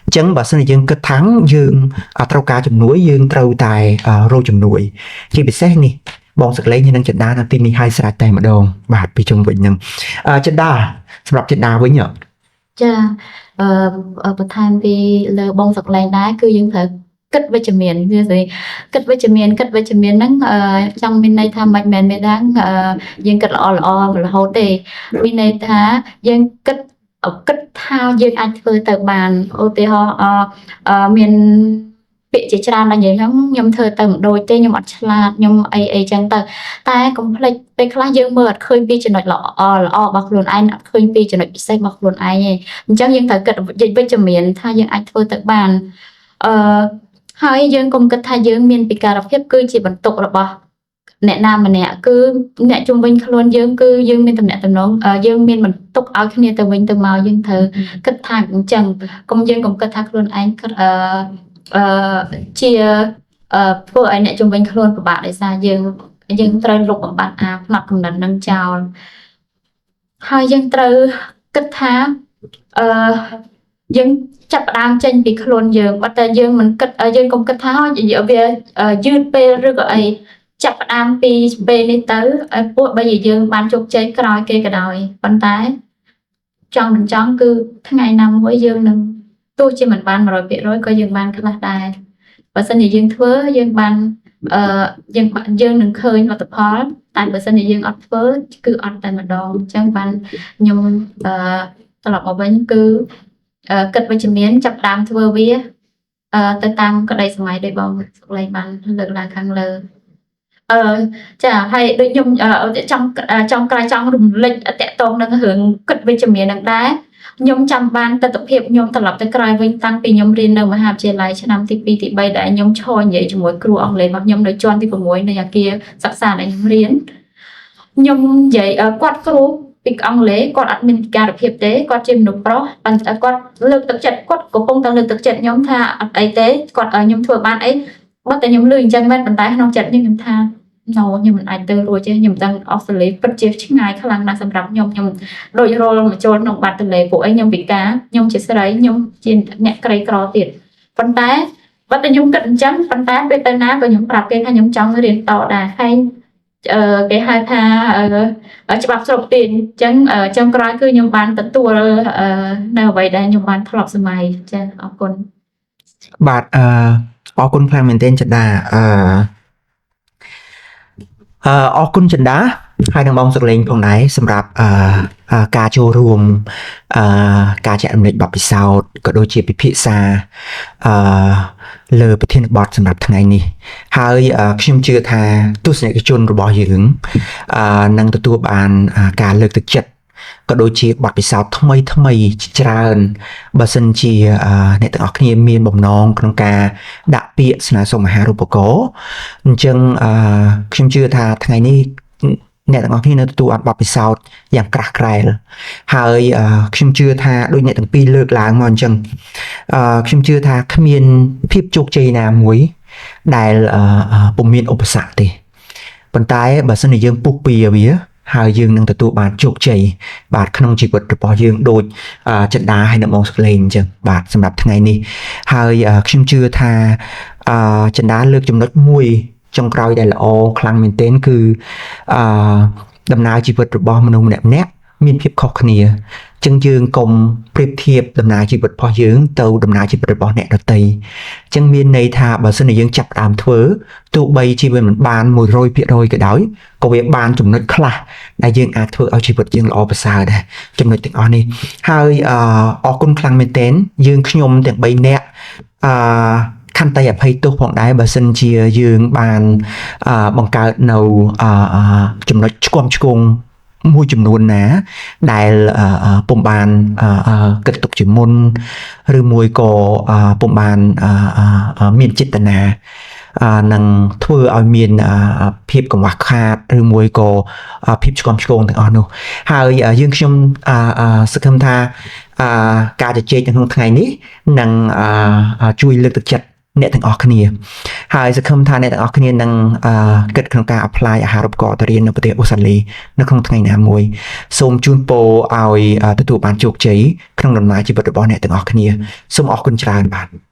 អញ្ចឹងបើសិនជាយើងគិតថាយើងត្រូវការជំនួយយើងត្រូវតែរកជំនួយជាពិសេសនេះបងសកលេងនិងចិន្តានៅទីនេះឲ្យស្រេចតែម្ដងបាទពីជុំវិញហ្នឹងចិន្តាសម្រាប់ចិន្តាវិញហ៎ ចាអឺបន្ថែមពីលើបងសុកលែងដែរគឺយើងត្រូវគិតវិជ្ជមានវាស្អីគិតវិជ្ជមានគិតវិជ្ជមានហ្នឹងអឺចង់មានន័យថាមិនមែនមានថាអឺយើងគិតល្អល្អរហូតទេមានន័យថាយើងគិតគិតថាយើងអាចធ្វើទៅបានឧទាហរណ៍អឺមានពាក្យជាច្រើនដែលនិយាយហ្នឹងខ្ញុំធ្វើទៅមិនដូចទេខ្ញុំអត់ឆ្លាតខ្ញុំអីអីចឹងទៅតែកុំភ្លេចពេលខ្លះយើងមើលអត់ឃើញពីចំណុចល្អល្អរបស់ខ្លួនឯងអត់ឃើញពីចំណុចពិសេសរបស់ខ្លួនឯងទេអញ្ចឹងយើងត្រូវគិតវិជ្ជមានថាយើងអាចធ្វើទៅបានអឺហើយយើងកុំគិតថាយើងមានពិការភាពគឺជាបន្ទុករបស់អ្នកណាម្នាក់គឺអ្នកជំនាញខ្លួនយើងគឺយើងមានតំណែងតំណងយើងមានបន្ទុកឲ្យគ្នាទៅវិញទៅមកយើងត្រូវគិតថាអញ្ចឹងកុំយើងកុំគិតថាខ្លួនឯងគិតអឺអឺជាអឺធ្វើឲ្យអ្នកជំនាញខ្លួនពិបាកដោយសារយើងយើងត្រូវលុបបំបាត់អាផ្នត់គំនិតនឹងចោលហើយយើងត្រូវគិតថាអឺយើងចាប់ផ្ដើមចេញពីខ្លួនយើងបើតែយើងមិនគិតយើងកុំគិតថាវាយឺតពេលឬក៏អីចាប់ផ្ដើមពីពេលនេះទៅឲ្យពួកបើយើងបានជោគជ័យក្រោយគេក៏ដោយប៉ុន្តែចង់មិនចង់គឺថ្ងៃណាមួយយើងនឹងទោះជាមិនបាន100%ក៏យើងបានខ្លះដែរបើសិនជាយើងធ្វើយើងបានអឺយើងយើងនឹងឃើញលទ្ធផលតែបើសិនជាយើងអត់ធ្វើគឺអត់តែម្ដងអញ្ចឹងបានខ្ញុំអឺត្រឡប់មកវិញគឺគិតវិជ្ជមានចាប់ផ្ដើមធ្វើវាទៅតាមក្តីសម័យដោយបងសុកលេងបានលើកឡើងខាងលើអឺចាហើយដូចខ្ញុំចង់ចង់ក្រោយចង់រំលេចតាក់ទងនឹងរឿងគិតវិជ្ជមាននឹងដែរខ្ញុំចាំបានទស្សនភាពខ្ញុំត្រឡប់ទៅក្រោយវិញតាំងពីខ្ញុំរៀននៅមហាវិទ្យាល័យឆ្នាំទី2ទី3ដែលខ្ញុំឈរនិយាយជាមួយគ្រូអង់គ្លេសរបស់ខ្ញុំនៅជាន់ទី6នៃអគារសិក្សាដែលខ្ញុំរៀនខ្ញុំនិយាយគាត់គ្រូពីអង់គ្លេសគាត់អត់មានពិការភាពទេគាត់ជាមនុស្សប្រុសប៉ុន្តែគាត់លើកទឹកចិត្តគាត់កំពុងតែលើកទឹកចិត្តខ្ញុំថាអត់អីទេគាត់ឲ្យខ្ញុំធ្វើបានអីបើតែខ្ញុំលឺអញ្ចឹងមែនប៉ុន្តែក្នុងចិត្តខ្ញុំខ្ញុំថា ណូខ្ញុំមិនអាចទៅរួចទេខ្ញុំមិនដឹងអូស្ត្រាលីពិតជាឆ្ងាយខ្លាំងណាស់សម្រាប់ខ្ញុំខ្ញុំដូចរលមកចូលក្នុងបាត់ទន្លេពួកអីខ្ញុំពិការខ្ញុំជាស្រីខ្ញុំជាអ្នកក្រីក្រទៀតប៉ុន្តែបើតែខ្ញុំគិតអញ្ចឹងប៉ុន្តែពេលទៅណាក៏ខ្ញុំប្រាប់គេថាខ្ញុំចង់រៀនតដែរហើយអឺគេហៅថាច្បាប់ស្រូបទាញអញ្ចឹងចុងក្រោយគឺខ្ញុំបានទទួលនៅអ្វីដែលខ្ញុំបានធ្លាប់សម័យចាអរគុណ បាទអឺអរគុណខ្លាំងមែនទែនចិន្តាអឺអរគុណចិន្តាហើយនឹងបងសុកលេងផងដែរសម្រាប់អឺការចូលរួមអឺការចែករំលែកបទពិសោធន៍ក៏ដូចជាពិភាក្សាអឺលើប្រធានបទសម្រាប់ថ្ងៃនេះហើយខ្ញុំជឿថាទស្សនិកជនរបស់យើងអឺនឹងទទួលបានការលើកទឹកចិត្តក៏ដូចជាបទពិសោធន៍ថ្មីថ្មីជាច្រើនបើសិនជាអ្នកទាំងអស់គ្នាមានបំណងក្នុងការដាក់ពាក្យស្នើសុំអាហារូបករណ៍អញ្ចឹងខ្ញុំជឿថាថ្ងៃនេះអ្នកទាំងអស់គ្នានៅទទួលបទពិសោធន៍យ៉ាងក្រាស់ក្រែលហើយខ្ញុំជឿថាដូចអ្នកទាំងពីរលើកឡើងមកអញ្ចឹងខ្ញុំជឿថាគ្មានភាពជោគជ័យណាមួយដែលពុំមានឧបសគ្គទេប៉ុន្តែបើសិនជាយើងពុះពៀវាហើយយើងនឹងទទួលបានជោគជ័យបាទក្នុងជីវិតរបស់យើងដូចចិន្តាហើយនឹងបងសុកលេងអញ្ចឹងបាទសម្រាប់ថ្ងៃនេះហើយខ្ញុំជឿថាចិន្តាលើកចំណុចមួយចុងក្រោយដែលល្អខ្លាំងមែនទែនគឺដំណើរជីវិតរបស់មនុស្សម្នាក់ៗមានភាពខុសគ្នាចឹងយើងកុំប្រៀបធៀបដំណើរជីវិតរបស់យើងទៅដំណើរជីវិតរបស់អ្នកដទៃចឹងមានន័យថាបើសិនជាយើងចាប់ផ្ដើមធ្វើទោះបីជាវាមិនបាន100%ក៏ដោយក៏វាបានចំណុចខ្លះដែលយើងអាចធ្វើឲ្យជីវិតយើងល្អប្រសើរដែរចំណុចទាំងអស់នេះហើយអរគុណខ្លាំងមែនទែនយើងខ្ញុំទាំង3នាក់អឺខន្តីអភ័យទោសផងដែរបើសិនជាយើងបានបង្កើតនៅចំណុចឆ្គាំឆ្គង មួយចំនួនណា ដែលអឺអឺពុំបានអឺអឺគិតទុកជាមុនឬមួយក៏អឺពុំបានអឺអឺអឺមានចេតនាអឺនឹងធ្វើឲ្យមានអឺភាពកង្វះខាតឬមួយក៏អឺភាពឆ្គាំឆ្គងទាំងអស់នោះហើយអឺយើងខ្ញុំអឺអឺសង្ឃឹមថាអឺការជជែកនៅក្នុងថ្ងៃនេះនឹងអឺអឺជួយលើកទឹកចិត្តអ្នកទាំងអស់គ្នា ហើយសង្ឃឹមថាអ្នកទាំងអស់គ្នានឹងអឺគិតក្នុងការ apply អាហារូបករណ៍ទៅរៀននៅប្រទេសអូស្ត្រាលីនៅក្នុងថ្ងៃណាមួយសូមជូនពរឲ្យអឺទទួលបានជោគជ័យក្នុងដំណើរជីវិតរបស់អ្នកទាំងអស់គ្នាសូមអរគុណច្រើនបាទ។